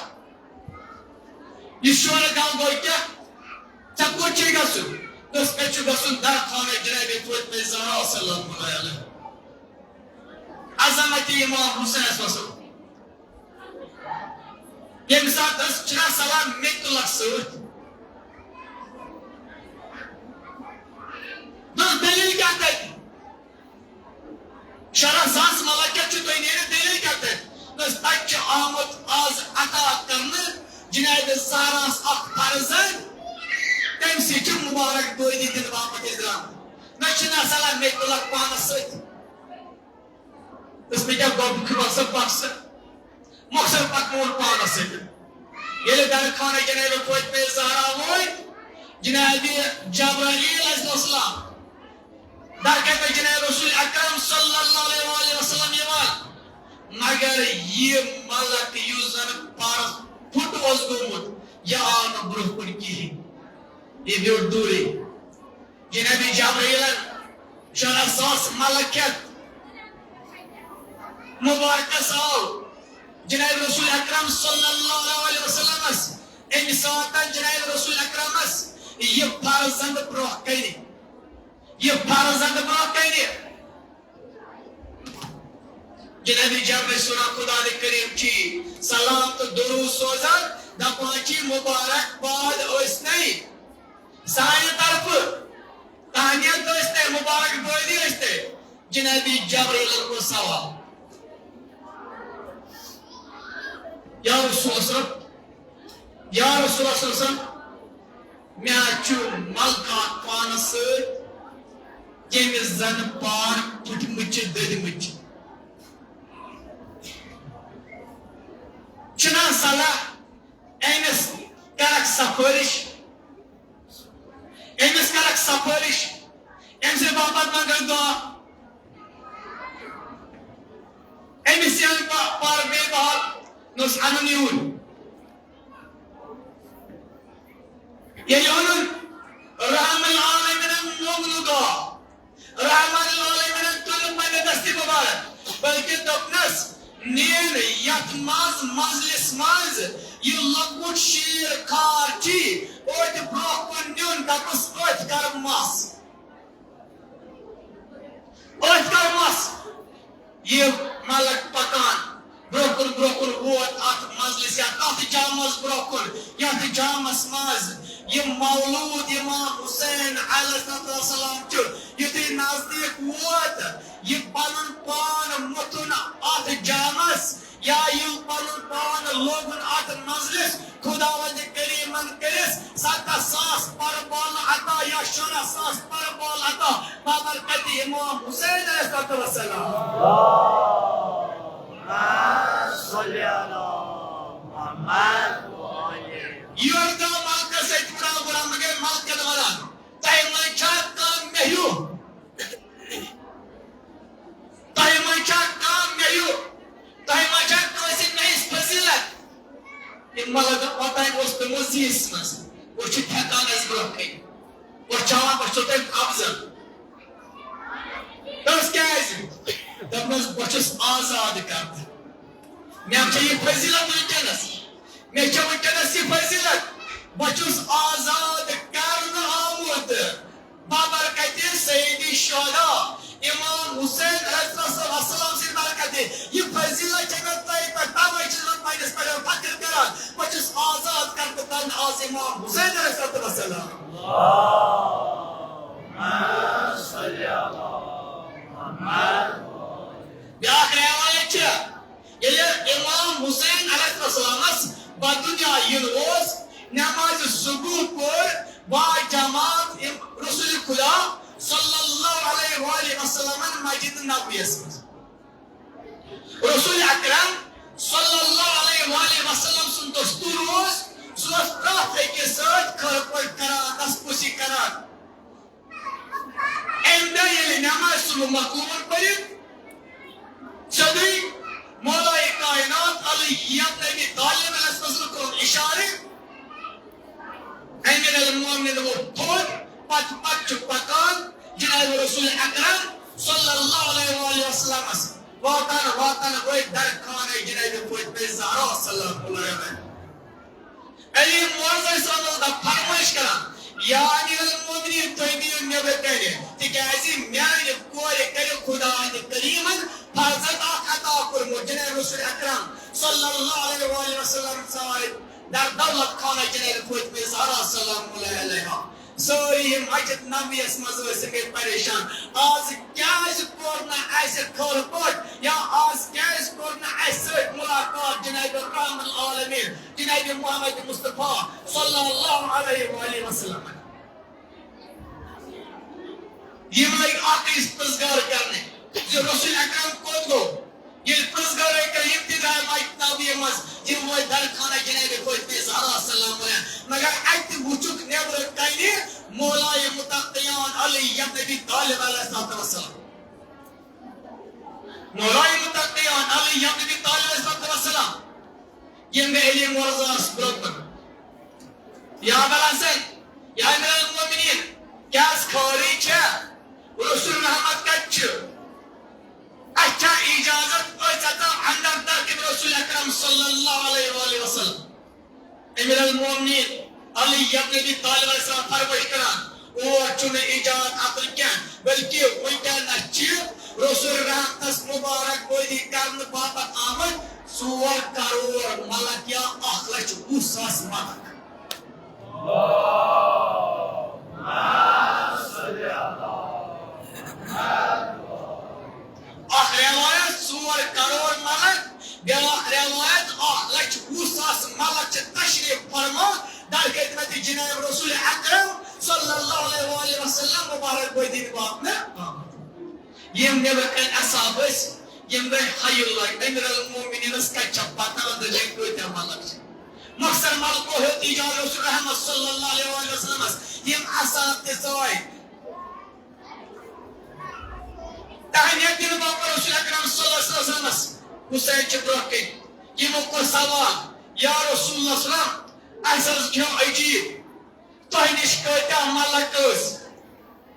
یہِ شورٕ گل گوٚو کیٛاہ؟ ژےٚ کوٚت چھے گژھُن؟ دوٚپُس، مےٚ چھُ گژھُن درخانہ جناب فاطمہ زہرا سلام اللہ علیہا۔ عظمت امام حسین صلی اللہ علیہ وسلم۔ ییٚمہِ ساتہٕ أسۍ چھِنہ سلام مےٚ تہِ تُلکھ سۭتۍ۔ دوٚپُس، دٔلیٖل کیٛاہ تَتہِ؟ شُراہ ساس ملکیت چھِ، تُہۍ نیرِو، دٔلیٖل کیٛاہ تَتہِ؟ دوٚپُس، تَتہِ چھُ آمُت آز عطا کرنہٕ جناب زہراہَس اکھ فرزند، تٔمۍ سٕے چھِ مبارک بٲدی دِنہٕ باپتھ أسۍ درٛامٕتۍ۔ مےٚ چھِنہ سلام مےٚ تہِ تُلکھ پانس سۭتۍ۔ دوٚپُس، مےٚ کیٛاہ گوٚو، بہٕ کھُلاسہٕ بخشہٕ۔ مۄخصر پکنووُن پانس سۭتۍ۔ ییٚلہِ درخانہ جناب فاطمہ زہرا وٲتۍ، جناب جبرائیل علیہ السلام، درگاہ جناب رسول اکرم صلی اللہ علیہ وآلہ وسلم یِوان، مگر یہِ ملک یُس زن پرس پھُٹ اوس گوٚمُت، یہِ آو نہٕ برٛونٛہہ کُن کِہیٖنۍ، یہِ بیوٗٹھ دوٗرے۔ جناب جبرائیلن شُراہ ساس ملکیت مبارکس آو جناب رسول اکرم صلی اللہ علیہ وسلمس، اَمہِ ساتہٕ جناب رسول اکرمس یہِ فرزند برٛونٛہہ کنہِ، یہِ فرزند برٛونٛہہ کنہِ۔ جناب جبرائیل سُنان خدا کریم چھی سلام تہٕ درود سوزان، دپان چھی مبارک باد ٲسۍ نے سانہِ طرفہٕ، تہنیت ٲسۍ تۄہہِ، مبارک بٲدی ٲسۍ تۄہہِ۔ جناب جبرائیلن کوٚر سوال، یا رسول اللہ صلی اللہ علیہ وسلم، یا رسول اللہ صلی اللہ علیہ وسلم، مےٚ چھُ ملکہ اکھ پانس سۭتۍ، ییٚمِس زن پار پھُٹمٕتۍ چھِ، دٔدمٕتۍ چھِ۔ چھُنہ صلاح أمِس کرکھ سفٲرِش؟ أمِس کرکھ سفٲرِش، أمۍ سٕنٛدِ باپتھ منٛگکھ دُعا۔ أمِس ییٚلہِ پا-، پارٕ بے بحال نوٚس اَنُن یوٗرۍ۔ ییٚلہِ اوٚنُن، رحم العالمیٖنَن موٚنگ نہٕ دُعا۔ رحم العالمیٖنَن تُل نہٕ پننہِ دستہِ مُبارک، بلکہِ دوٚپنَس، نیر یتھ منٛز مجلس منٛز یہِ لۄکُٹ شیر خار چھی، أتھۍ برٛونٛہہ کُن نیُن، دپُس، أتھۍ کر مس۔ أتھۍ کر مس۔ یہِ ملک پکان برٛونٛہہ کُن، برٛونٛہہ کُن ووت اتھ مجلس یا تتھ جامس برٛونٛہہ کُن، یتھ جامس منٛز یہِ مولود امام حسین علیہ الصلوۃ والسلام چھُ۔ یُتھُے نزدیٖک ووت، یہِ پنُن پان موٚتھُن اتھ جامس، یا یہِ پنُن پان لوگُن اتھ مجلس، خداوند کریمن کٔرِس سَداہ ساس پربال عطا یا شُراہ ساس پربال عطا بابرکت امام حسین علیہ الصلوۃ والسلام۔ اللہم صل علی محمد و آل۔ یورٕ درٛاو ملکس سۭتۍ پرٛاو غلام، مگر ملکن ونان، تۄہہِ منٛز چھا کانٛہہ مےٚ ہیوٗ؟ تۄہہِ منٛز چھا کانٛہہ مےٚ ہیوٗ؟ تۄہہِ منٛز چھا کٲنٛسہِ مےٚ ہِش فضیلت؟ یہِ ملک اوتام اوس پیوٚمُت زیٖس منٛز، وۄنۍ چھُ تھٮ۪کان اَسہِ برٛونٛہہ کَنہِ، وۄنۍ چھُ ہاوان، بہٕ چھُسو تۄہہِ قبضن۔ دوٚپمَس، کیٛازِ؟ دوٚپمَس، بہٕ چھُس آزاد کرنہٕ۔ مےٚ چھےٚ یہِ فضیلت وٕنکیٚنَس۔ مےٚ چھےٚ وٕنکیٚنَس یہِ فضیلت۔ بہٕ چھُس آزاد کرنہٕ آمُت۔ بابرکتِ سید شہدا امام حسین علیہ السلام سٕنٛدِ برکتِ۔ یہِ فضیلت چھےٚ مےٚ تۄہہِ پٮ۪ٹھ، تَوَے چھُس بہٕ پنٛنِس پٮ۪ٹھ فخر کران۔ بہٕ چھُس آزاد کرنہٕ تَنہٕ آز امام حسین علیہ السلام۔ خدا صلی اللہ علیہ وآلہ وسلمن مسجد نبویس منٛز۔ رسول اکرم صلی اللہ علیہ وآلہ وسلم سُنٛد دستور اوس، سُہ اوس پرٛٮ۪تھ أکِس سۭتۍ خٲر پٲٹھۍ کران، دستپوٗسی کران۔ اَمہِ دۄہ ییٚلہِ نماز صبح مۄکلووُن پٔرِتھ، سیوٚدُے مولائے کائنات علی ابن ابی طالب علیہ السلام کوٚرُن اِشارٕ، امیر المومنین ووٚتھ تھوٚد، پتہٕ پتہٕ چھُ پکان جناب رسول اکرم صلی اللہ علیہ وآلہ وسلمس۔ واتان واتان وٲتۍ در خانہ جناب فاطمہ زہرا سلام اللہ علیہا۔ علی معزز صٲب اوس دَپ-، فرمٲیش کران، یا امیر المومنین، تُہۍ دِیِو نیبرٕ کنہِ، تِکیازِ میانہِ کورِ کرِ خداوند کریمن فرزند اکھ عطا کوٚرمُت۔ جناب رسول اکرم صلی اللہ علیہ وآلہ وسلم ژاے در دولت خانہ جناب فاطمہ زہرا سلام اللہ علیہا۔ سٲری یِم مسجد نبویس منٛز ٲسۍ، گٔے پریشان۔ آز کیازِ کوٚر نہٕ اَسہِ خٲر پٲٹھۍ، یا آز کیازِ کوٚر نہٕ اَسہِ سۭتۍ ملاقات جناب رحمت العالمین، جناب محمد مصطفیٰ صلی اللہ علیہ وآلہ وسلم؟ یِم لٔگۍ اکھ أکِس پرٛژھ گار کرنہِ زِ رسول اکرم کوٚت گوٚو؟ ییٚلہِ پرٛژھ گارے کٔر ابتدائی مسجد نبوی منٛز، یِم وٲتۍ در خانہ جناب فاطمہ زہرا سلام علیہا، مگر اَتہِ وُچھُکھ نیبرٕ کنہِ مولائے متقیان علی ابن ابی طالب علیہ الصلوۃ والسلام۔ مولائے متقیان علی ابن ابی طالب علیہ الصلوۃ والسلام، ییٚمۍ مےٚ علی مرزاہس برونٛہہ کُن، یا ابا الحسن، یا امیر المومنین، کیٛاہ حظ خٲرٕے چھےٚ؟ رسول رحمت کتہِ چھُ؟ اَسہِ چھا اجازت أسۍ اژو اندر تحت رسول اکرم صلی اللہ علیہ وآلہ وسلم؟ امیر المومنین علی ابن ابی طالب علیہ السلام فرمٲیش کران، اور چھُنہٕ اجازت اژنُک کینٛہہ، بلکہ وٕنکیٚنس چھِ رسول رحمتس مبارک بٲدی کرنہٕ باپتھ آمٕتۍ ژور کرور ملک یا اکھ لچھ وُہ ساس ملک۔ اکھ روایت ژور کرور ملک، بیاکھ روایت اکھ لچھ وُہ ساس ملک چھِ تشریف فرما در خدمت جناب رسول اکرم صلی اللہ علیہ وآلہ وسلم مبارک بٲدی دِنہٕ باپتھ آمٕتۍ۔ یِم نیبرٕ کنہِ اصحاب ٲسۍ، یِم گٔے حیران، امیر المومنینس کتہِ چھےٚ پتہ، أنٛدرۍ کٔنۍ کۭتیاہ ملک چھِ؟ مۄخصر ملکو ہیوٚت ایجاد رسول رحمت صلی اللہ علیہ وآلہ وسلمس، یِم اصحاب تہِ ژاے۔ تہنیت دِنہٕ باپتھ رسول اکرم صلی اللہ علیہ وسلمس، حسین چھِ برونٛہہ کَنہِ۔ یِمو کوٚر سوال، یا رسول اللہ صلی اللہ علیہ وسلم، اَسہِ حظ کھیوٚو عجیٖب، تۄہہِ نِش کۭتیاہ ملک ٲسۍ؟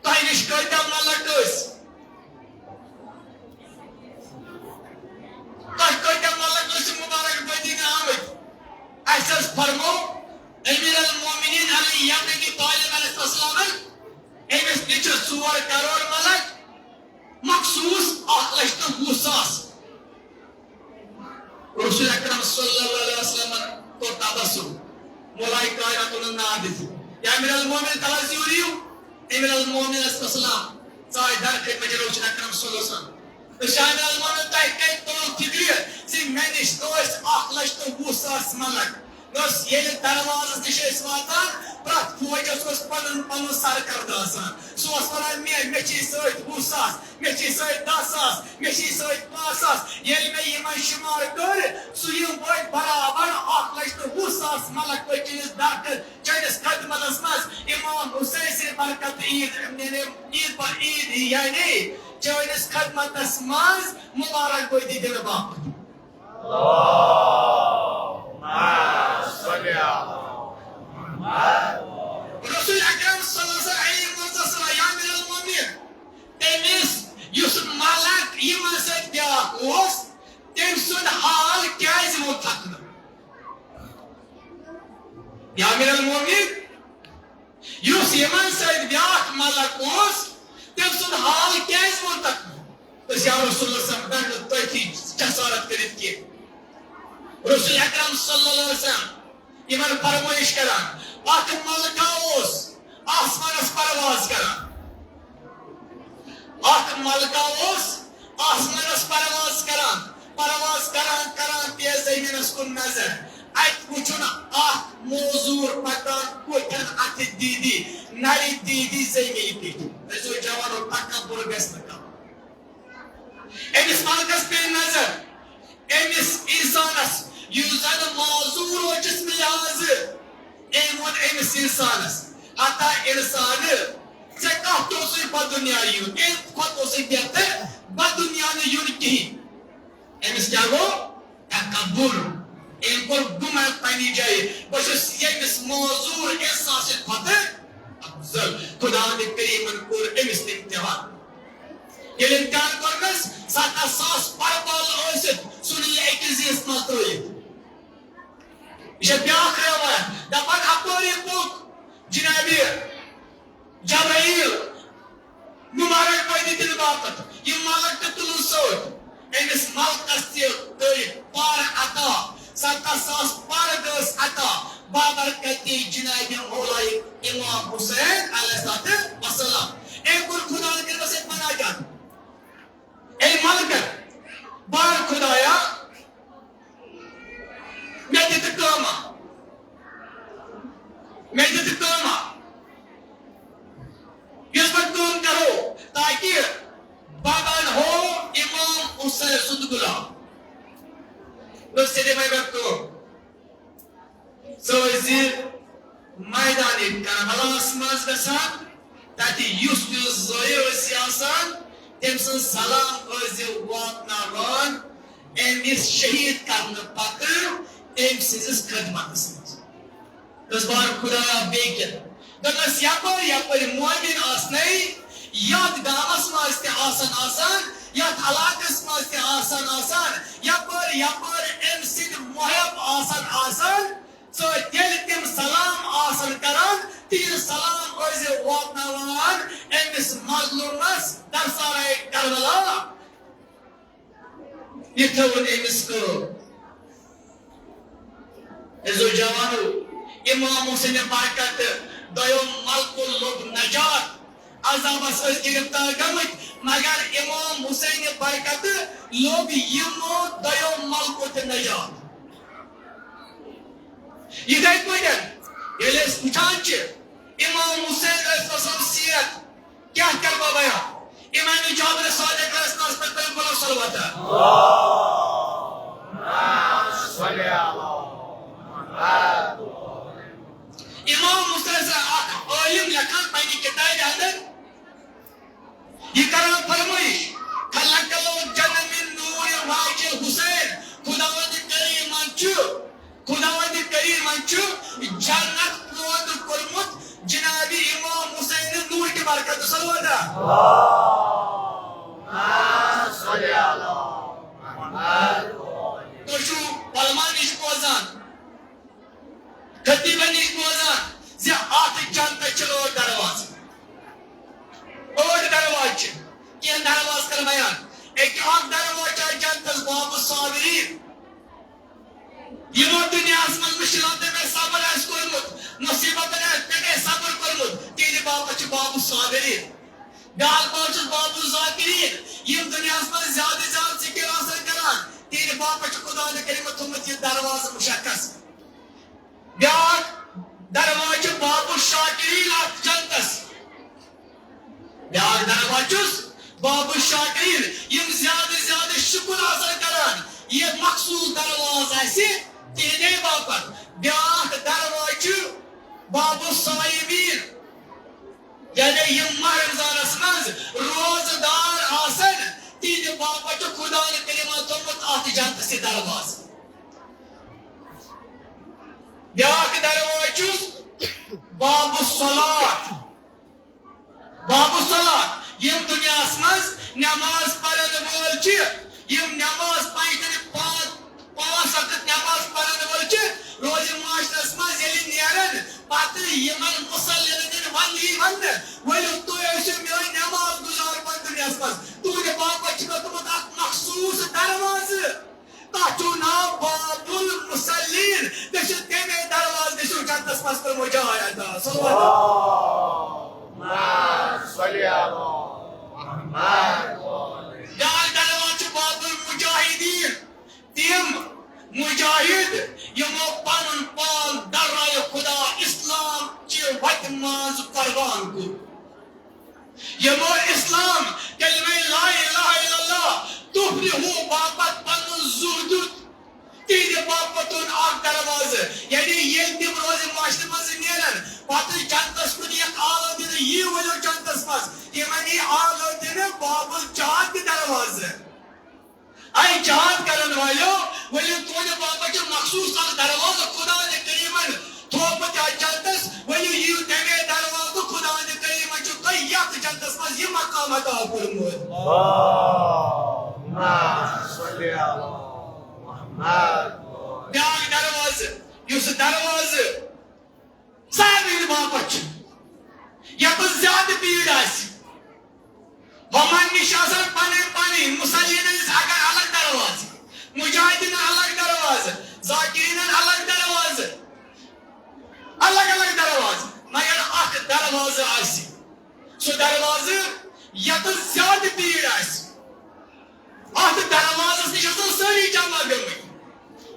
تۄہہِ نِش کۭتیاہ ملک ٲسۍ؟ تۄہہِ کۭتیاہ ملک ٲسِو مبارک بٲدی دِنہِ آمٕتۍ؟ اَسہِ حظ فرموو امیر المومنین علی ابن ابی طالب علیہ السلامن، أمِس نِش چھِ ژور کرور ملک، مخصوص اکھ لچھ تہٕ وُہ ساس۔ رسول اکرم صلی اللہ علیہ وسلمن کوٚر تبسم، مولائے کائناتن ناو دِتھ، یا امیر المومنین، تَلہٕ حظ یور یِیِو۔ امیر المومنین علیہ السلام ژاے در خدمت رسول اکرم صلی اللہ علیہ وسلم۔ تہٕ شاہ امیر المومنین، تۄہہِ کَتہِ توٚر فِکرِ زِ مےٚ نِش ٲسۍ اکھ لچھ تہٕ وُہ ساس ملک؟ مےٚ اوس، ییٚلہِ دروازس نِش ٲسۍ واتان، پرٛٮ۪تھ فوجس اوس پنُن پنُن سرکرد آسان۔ سُہ اوس ونان، مےٚ، مےٚ چھِ سۭتۍ وُہ ساس، مےٚ چھِ سۭتۍ دَہ ساس، مےٚ چھِ سۭتۍ پانٛژھ ساس۔ ییٚلہِ مےٚ یِمن شُمار کٔر، سُہ یِم وٲتۍ برابر اکھ لچھ تہٕ وُہ ساس ملک وٲتۍ چٲنِس در، چٲنِس خدمتس منٛز۔ امام حسین سٕنٛدِ برکت عیٖد، یعنی عیٖد پہ عیٖد، یعنی چٲنِس خدمتس منٛز مبارک بٲدی دِنہٕ باپتھ۔ رسول اکرم صلی اللہ علیہ وسلم، علی مرضی صلی اللہ، یا امیر المومنین، تٔمِس یُس ملک یِمن سۭتۍ بیٛاکھ اوس، تٔمۍ سُنٛد حال کیٛازِ ووٚنتھکھ نہٕ؟ یا امیر المومنین، یُس یِمن سۭتۍ بیٛاکھ ملک اوس، تٔمۍ سُنٛد حال کیٛازِ ووٚنتھکھ نہٕ؟ أسۍ یا رسول اللہ صلی اللہ علیہ وسلم، بہٕ ہٮ۪کہٕ نہٕ تٔتھی جسارت کٔرِتھ کینٛہہ۔ رسول اکرم صلی اللہ علیہ وسلم یِمن فرمٲیش کران، اکھ ملکہ اوس آسمانس پرواز کران۔ اکھ ملکہ اوس آسمانس پرواز کران، پرواز کران کران پیٚیہِ زٔمیٖنس کُن نظر۔ اتہِ وٕچھُن اکھ موزوٗر پکان کۄٹھٮ۪ن اتھِ دیٖدی، نرِ دیٖدی زٔمیٖن پٮ۪ٹھ۔ أزیو جوانو، تکبر گژھِ نہٕ کانٛہہ۔ أمِس ملکس پیٚیہِ نظر، أمِس انسانس یُس زن معذوٗر اوس جسمہٕ لحاظہٕ، أمۍ ووٚن أمِس انسانس، ہتا انسانہٕ، ژےٚ کتھ اوسُے بددُنیا یُن؟ أمۍ کھۄتہٕ اوسُے بہتر بددُنیا نہٕ یُن کِہیٖنۍ۔ أمِس کیٛاہ گوٚو؟ تکبر۔ أمۍ کوٚر گُمان پننہِ جایہِ۔ بہٕ چھُس ییٚمِس معذوٗر احساسہٕ کھۄتہٕ افضل۔ خداوندِ کریٖمن کوٚر أمِس تہِ امتحان۔ ییٚلہِ امتحان کوٚرنس، ستتھ ساس پربل ٲسِتھ ژھُن یہِ أکِس زِیَس منٛز ترٲوِتھ۔ یہِ چھےٚ بیٛاکھ روایت۔ دپان اپٲری پوٚک جنابِ جبرائیل مبارک بٲدی دِنہٕ باپتھ۔ یہِ ملک تہِ تُلُن سۭتۍ۔ أمِس ملکس تہِ کٔرۍ پارٕ عطا۔ ستتھ ساس پارٕ گٔژھ عطا۔ بابرکتی جنابِ مولائے امام حسین علیہ الصلوۃ والسلام۔ أمۍ کوٚر خداوند کریٖمس سۭتۍ مناجات۔ اے ملکہ، بار خدایا، مےٚ دِ تہٕ کٲمہ، مےٚ دِ تہٕ کٲمہ، یۄس بہٕ کٲم کرو، تاکہِ بہٕ بنہو امام حسین سُنٛد غلام۔ بہٕ سیدے بھائی بہٕ کٲم۔ ژٕ ٲسۍ زِ میدانِ کربلاہس منٛز گژھان، تتہِ یُس یُس ضٲیع ٲسۍ آسان، تٔمۍ سُنٛد سلام ٲسۍ زِ واتناوان أمِس شہیٖد کرنہٕ پتہٕ أمۍ سٕنٛزِس خدمتس منٛز۔ دوٚپُس، بار خدایا، بیٚیہِ کیٛاہ؟ دوٚپنس، یپٲرۍ یپٲرۍ مومن آسنے، یتھ گامس منٛز تہِ آسن آسان، یتھ علاقس منٛز تہِ آسن آسان، یپٲرۍ یپٲرۍ أمۍ سٕنٛدۍ محب آسن آسان، ژٕ ییٚلہِ تِم سلام آسن کران، تِہنٛد سلام ٲسۍ زِ واتناوان أمِس مظلومس درسارے کربلا۔ یہِ تھٲوٕن أمِس کٲم۔ عزیزو جوانو، امام حسین برکت دوٚیو ملکو لوٚب نجات۔ عذابس ٲسۍ گرفتار گٔمٕتۍ، مگر امام حسین برکت لوٚب یِمو دوٚیو ملکو تہِ نجات۔ یِتھے پٲٹھۍ ییٚلہِ أسۍ وٕچھان چھِ، امام حسین علیہ السلام سیرت کیٛاہ کرٕ بہٕ بیان؟ امام جعفر صادق علیہ السلام پٮ۪ٹھ پٔرِو بولو صلوات۔ امام حسین اکھ عٲلم لیکھان پننہِ کتابہِ اندر، یہِ کران فرمٲیش، خلق الجنہ من نور وجہ حسین، خداوند کریمن چھُ، خداوند کریمن چھُ جنت پٲدٕ کوٚرمُت جناب امام حسین نور کہِ برکت۔ صلوات۔ تُہۍ چھِو علماء نِش بوزان، خطیبن نِش بوزان زِ اتھ جنتس چھِ ٲٹھ دروازٕ۔ ٲٹھ دروازٕ چھِ۔ کینٛہہ دروازٕ کر بیان۔ أکۍ اکھ دروازٕ چھُ جنتس باب الصابرین۔ یِمو دُنیاہس منٛز مُشکلاتن پٮ۪ٹھ صبر آسہِ کوٚرمُت، مُصیبتن پٮ۪ٹھ آسہِ صبر کوٚرمُت، تِہنٛدِ باپتھ چھُ باب الصابرین۔ بیٛاکھ باب چھُس باب الذاکرین۔ یِم دُنیاہس منٛز زیادٕ زیادٕ ذِکِر آسن کران، تِہنٛدِ باپتھ چھُ خداوند کریمن تھوٚومُت یہِ دروازٕ مُشخص۔ بیٛاکھ دروازٕ چھُ باب الشاکرین اتھ جنتس۔ بیٛاکھ دروازٕ چھُس باب الشاکرین، یِم زیادٕ زیادٕ شُکر آسن کران، یہِ مخصوٗص دروازٕ آسہِ تِہنٛدے باپتھ۔ بیٛاکھ دروازٕ چھُ باب الصائمین، یعنی یِم ماہ رمضانس منٛز روزٕ دار آسن، تِہنٛدِ باپتھ چھُ خداوند کریمن تھوٚومُت اتھ جنتس یہِ دروازٕ۔ بیٛاکھ دروازٕ چھُس باب الصلاۃ۔ باب الصلاۃ، یِم دُنیاہَس منٛز نماز پرن وٲلۍ چھِ، یِم نماز پنٛژھ ٹایمہٕ پانٛژھ، پانٛژھ وقت نماز پرن وٲلۍ چھِ، روزِ معاشرس منٛز ییٚلہِ نیرن، پتہٕ یِمن مصلین دِن ون یی وننہٕ، ؤلِو تُہۍ ٲسِو میٲنۍ نماز گزار پنٛنِس دُنیاہَس منٛز۔ تُہنٛدِ باپتھ چھُ مےٚ تھوٚومُت اکھ مخصوٗص دروازٕ۔ تَتھ چھُ ناو باب المصلین۔ مےٚ چھُ تَمے دروازٕ، مےٚ چھُ جنتس منٛز کوٚرمُت جاے عطا۔ صلوات۔ اللہم صل علی محمد۔ بیٛاکھ دروازٕ چھُ باب المجاہدین۔ تِم مجاہد یِمو ماز قربان کوٚر۔ یِمو اسلام کلمہ لا الہ الا اللہ تفلحو باپتھ پنُن زُو دیُت، تِہنٛدِ باپتھ اوٚن اکھ دروازٕ۔ یعنی ییٚلہِ تِم روزِ معاشرٕ منٛز نیرن، پتہٕ جنتس کُن یِیَکھ آلو دِنہٕ، یی ؤلِو جنتس منٛز، تِمن یی آلو دِنہٕ باب الجہاد تہِ دروازٕ۔ اے جہاد کرن والو، ؤلِو تُہنٛدِ باپتھ چھُ مخصوص اکھ دروازٕ خداوندِ کریمن تھوومُت یتھ جنتس، ؤلِو یِیِو تمے دروازٕ، خداوندِ کریمن چھُ تۄہہِ یتھ جنتس منٛز یہِ مقام عطا کوٚرمُت۔ اللہم صل علی محمد۔ بیاکھ دروازٕ، یُس دروازٕ صاحب ہٕنٛدِ باپتھ چھُ، یتھ زیادٕ بیٖڑ آسہِ۔ ہُمن نِش آسن پنٕنۍ پنٕنۍ، مصلین ہٕنٛز اگر الگ دروازٕ، مجاہدین الگ دروازٕ، ذاکرین الگ دروازٕ، الگ الگ دروازٕ، مگر اکھ دروازٕ آسہِ۔ سُہ دروازٕ یتھ زیادٕ بیٖڑ آسہِ۔ اتھ دروازس نِش آسن سٲری جمع گٔمٕتۍ۔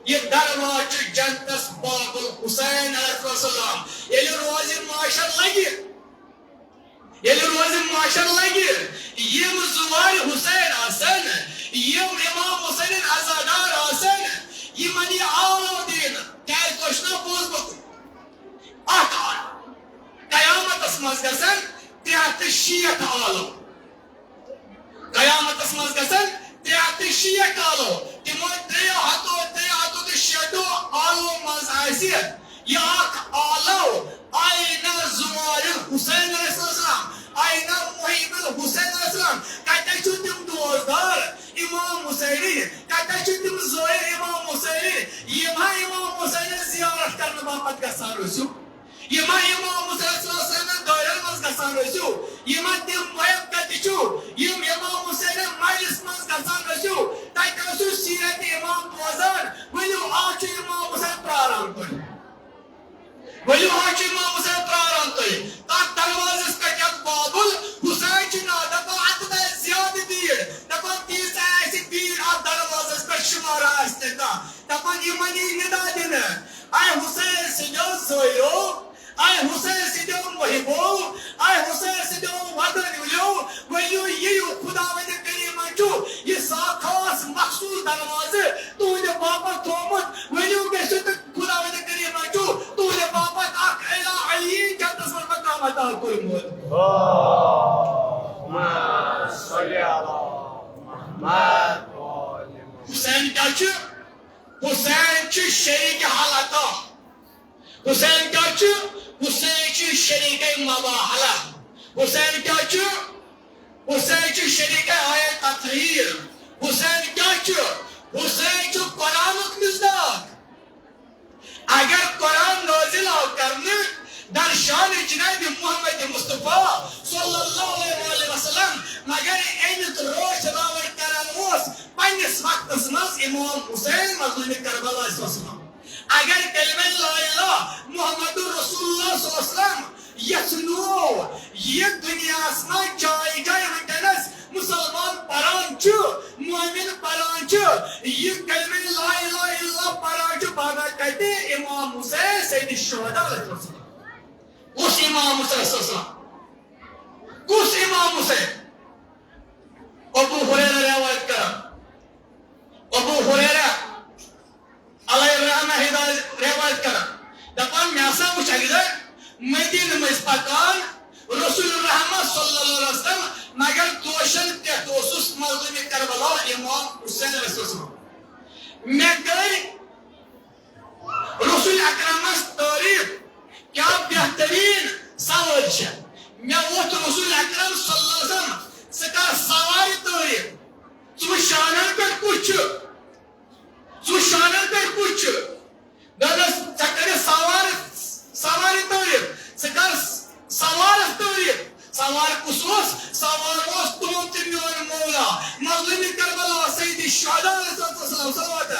یہِ دروازٕ چھُ جنتس باب الحسین علیہ السلام۔ ییٚلہِ روزِ معاشر لگہِ، ییٚلہِ روزِ معاشر لگہِ، یِم زُوارِ حسین آسن، یِم امام حسینٕنۍ عزادار آسن، یِمن یی آلو دِنہٕ۔ کیازِ تۄہہِ چھُنہ بوٗزمُت؟ اتھ قیامتس منٛز گژھن ترٛےٚ ہتھ تہٕ شیٹھ آلو۔ قیامتس منٛز گژھن ترٛےٚ ہتھ تہٕ شیٹھ آلو۔ تِمو ترٛیٚیو ہتو، ترٛیٚیو ہتو تہٕ شیٹھو آلو منٛز آسہِ یہِ اکھ آلو، آیینہ زُوارِ حسین علیہ السلام، آیینہ محب الحسین علیہ السلام۔ کتہِ چھِو تِم دوستدار امام حسینٕنۍ؟ کتہِ چھِ تِم زٲوِر امام حسینٕنۍ؟ یِم ہا امام حسینٕنۍ زیارت کرنہٕ باپتھ گژھان ٲسِو۔ یِم ہا امام حسین صلی اللہ علیہ وسلم دٲیرن منٛز گژھان ٲسِو۔ یِم ہا تِم محب کتہِ چھِو؟ یِم امام حسینٕنۍ مجلس منٛز گژھان ٲسِو۔ تتہِ ٲسِو سیرت امام بوزان۔ ؤلِو، آز چھُ امام حسین پراران تُہۍ۔ ؤلِو، آز چھُ امام حسین پراران تُہۍ۔ تتھ دروازس پٮ۪ٹھ یتھ باب الحسین چھُ ناو، دپان اتھ گژھِ زیادٕ بیٖڑ۔ دپان تیٖژاہ آسہِ بیٖڑ اتھ دروازس پٮ۪ٹھ، شمارا آسہِ نہٕ کانٛہہ۔ دپان یِمن یی ندا دِنہٕ، اے حسین سٕنٛدیو زٲیرو، اے حسین سٕنٛدیو محبو، اے حسین سٕنٛدیو وطن ولیو، ؤلِو یِیِو، خداوندِ کریمن چھُ یہِ سا خاص مخصوص دروازٕ تُہنٛدِ باپتھ تھوومُت۔ ؤلِو گٔژھِو تہٕ خداوندِ کریمن چھُ تُہنٛدِ باپتھ اکھ اعلیٰ علیین جنتس منٛز مقام عطا کوٚرمُت۔ اللہم صل علی محمد و آل محمد۔ حسین کیٛاہ چھُ؟ حسین چھُ شریک حلقہ۔ حسین کیٛاہ چھُ؟ حسین چھُ شریک مباہلہ۔ حسین کیٛاہ چھُ؟ حسین چھُ شریک آیت تطہیر۔ حسین کیٛاہ چھُ؟ حسین چھُ قرآنُک مصداق۔ اگر قرآن نازل آو کرنہٕ در شان جناب محمد مصطفیٰ صلی اللہ علیہ وآلہ وسلم، مگر امیُک روش راوٹ کران اوس پننِس وقتس منٛز امام حسین مظلوم کربلا صلی اللہ علیہ وسلم۔ اگر کلمہ لا الہ محمد رسول اللہ صلی اللہ علیہ وسلم یژھنو یہِ دُنیاہس منٛز جاے جاے وٕنکیٚنس مسلمان پران چھُ، مومن پران چھُ، یہِ کلمہ لا الہ الا اللہ پران چھُ، پگاہ کتہِ؟ امام حسین سید الشہداء علیہ السلام۔ کُس امام حسین صلی اللہ علیہ وسلم؟ کُس امام حسین؟ ابو ہریرہ روایت کران۔ ابو ہریرہ علیہ الرحمہ ہدایت روایت کران، دپان، مےٚ ہسا وُچھ اکہِ دۄہ مدینہ مٔنٛزۍ پکان رسول الرحمہ صلی اللہ علیہ وسلم، مگر دوشن پٮ۪ٹھ اوسُس مظلوم کربلا امام حسین علیہ السلام۔ مےٚ کٔرۍ رسول اکرمس تعریف، کیا بہترین سوٲرۍ چھےٚ۔ مےٚ ووٚتھ رسول اکرم صلی اللہ علیہ وسلم، ژٕ کر سوارِ تعریف، ژٕ وٕچھ شانن پٮ۪ٹھ کُس چھُ، ژٕ وٕچھ شانن پٮ۪ٹھ کُس چھُ۔ دوٚپنس، ژےٚ کٔرِتھ سوارِ، سوارِ تعریف، ژٕ کر سوارس تعریف۔ سوار کُس اوس؟ سوار اوس تُہُنٛد تہٕ میون مولا، مظلوم کربلا، سید الشہداء علیہ الصلوۃ والسلام۔ صلوات۔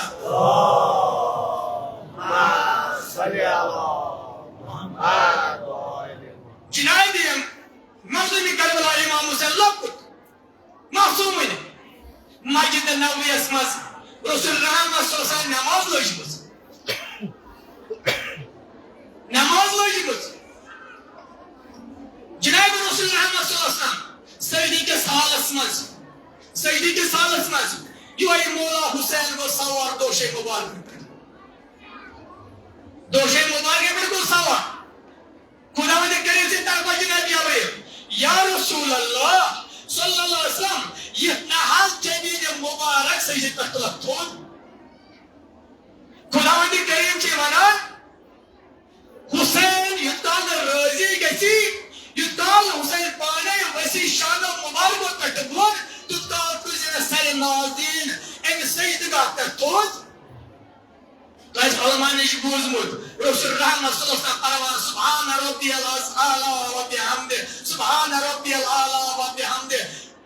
اللہم صل علی محمد و آل محمد۔ جناب، مظلوم کربلا امام حسین لۄکُٹ، معصوم وُنہِ۔ مسجد نبویس منٛز رسول رحمت صلی اللہ علیہ وسلم نماز لٔجمٕژ۔ نماز لٔجمٕژ۔ رسول رحمت صلی اللہ علیہ وسلم سجدٕ کِس حالس منٛز، سجدٕ کِس حالس منٛز، یِہوٚے مولا حسین گوٚو سوار دوشے مبارک پٮ۪ٹھ۔ دوشے مبارک پٮ۪ٹھ گوٚو سوار۔ خداوند کریم سٕنٛدِ طرفہٕ جناب جبرائیل، یا رسول اللہ صلی اللہ علیہ وسلم، یہِ نہ حظ جبین مبارک سجدٕ پٮ۪ٹھ تُلکھ تھوٚد۔ خداوند کریم چھِ ونان، حسین یوٚت کال نہٕ رٲضی گژھِ، یوٚت کال نہٕ حسین پانے ؤسِتھ شانو مبارکو پٮ۪ٹھ ووت، توٚت کال تُلزِ نہٕ سرِ نازنین أمِس سجدٕ گاہ پٮ۪ٹھ تھوٚد۔ تۄہہِ آسہِ علماء نِش بوٗزمُت، رسول رحمت صلی اللہ علیہ وسلم فرمان، سبحان ربی الاعلیٰ و بحمدہ، سبحان ربی الاعلیٰ و بحمدہ۔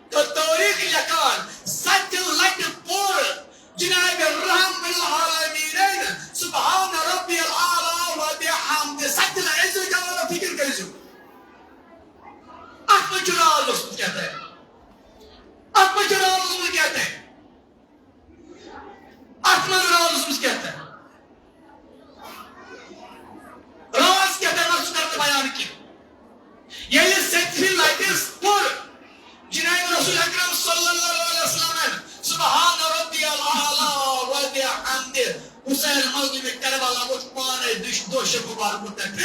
تہٕ تٲریٖخ لیکھان، ستہِ لٹہِ پوٚر جناب رحمت العالمینن سبحان ربی الاعلیٰ و بحمدہ ستہِ لٹہِ۔ أزیُک جوانو، فکر کٔرۍزیو، اتھ منٛز چھُ راز اوسمُت کیٛاہ تام، اتھ منٛز چھُ راز اوسمُت کیٛاہ تام۔ اتھ منٛز راز اوسمُت کیٛاہ تام۔ راز کیٛاہ تام، سُہ کرٕ نہٕ بیان کینٛہہ۔ ییٚلہِ ستہِ لٹہِ پوٚر جناب رسول اکرم صلی اللہ علیہ وسلمن سبحان ربی الاعلیٰ و بحمدہ، حسین مظلوم کربلا ووٚتھ پانے دوش-، دوشے مبارک پٮ۪ٹھ۔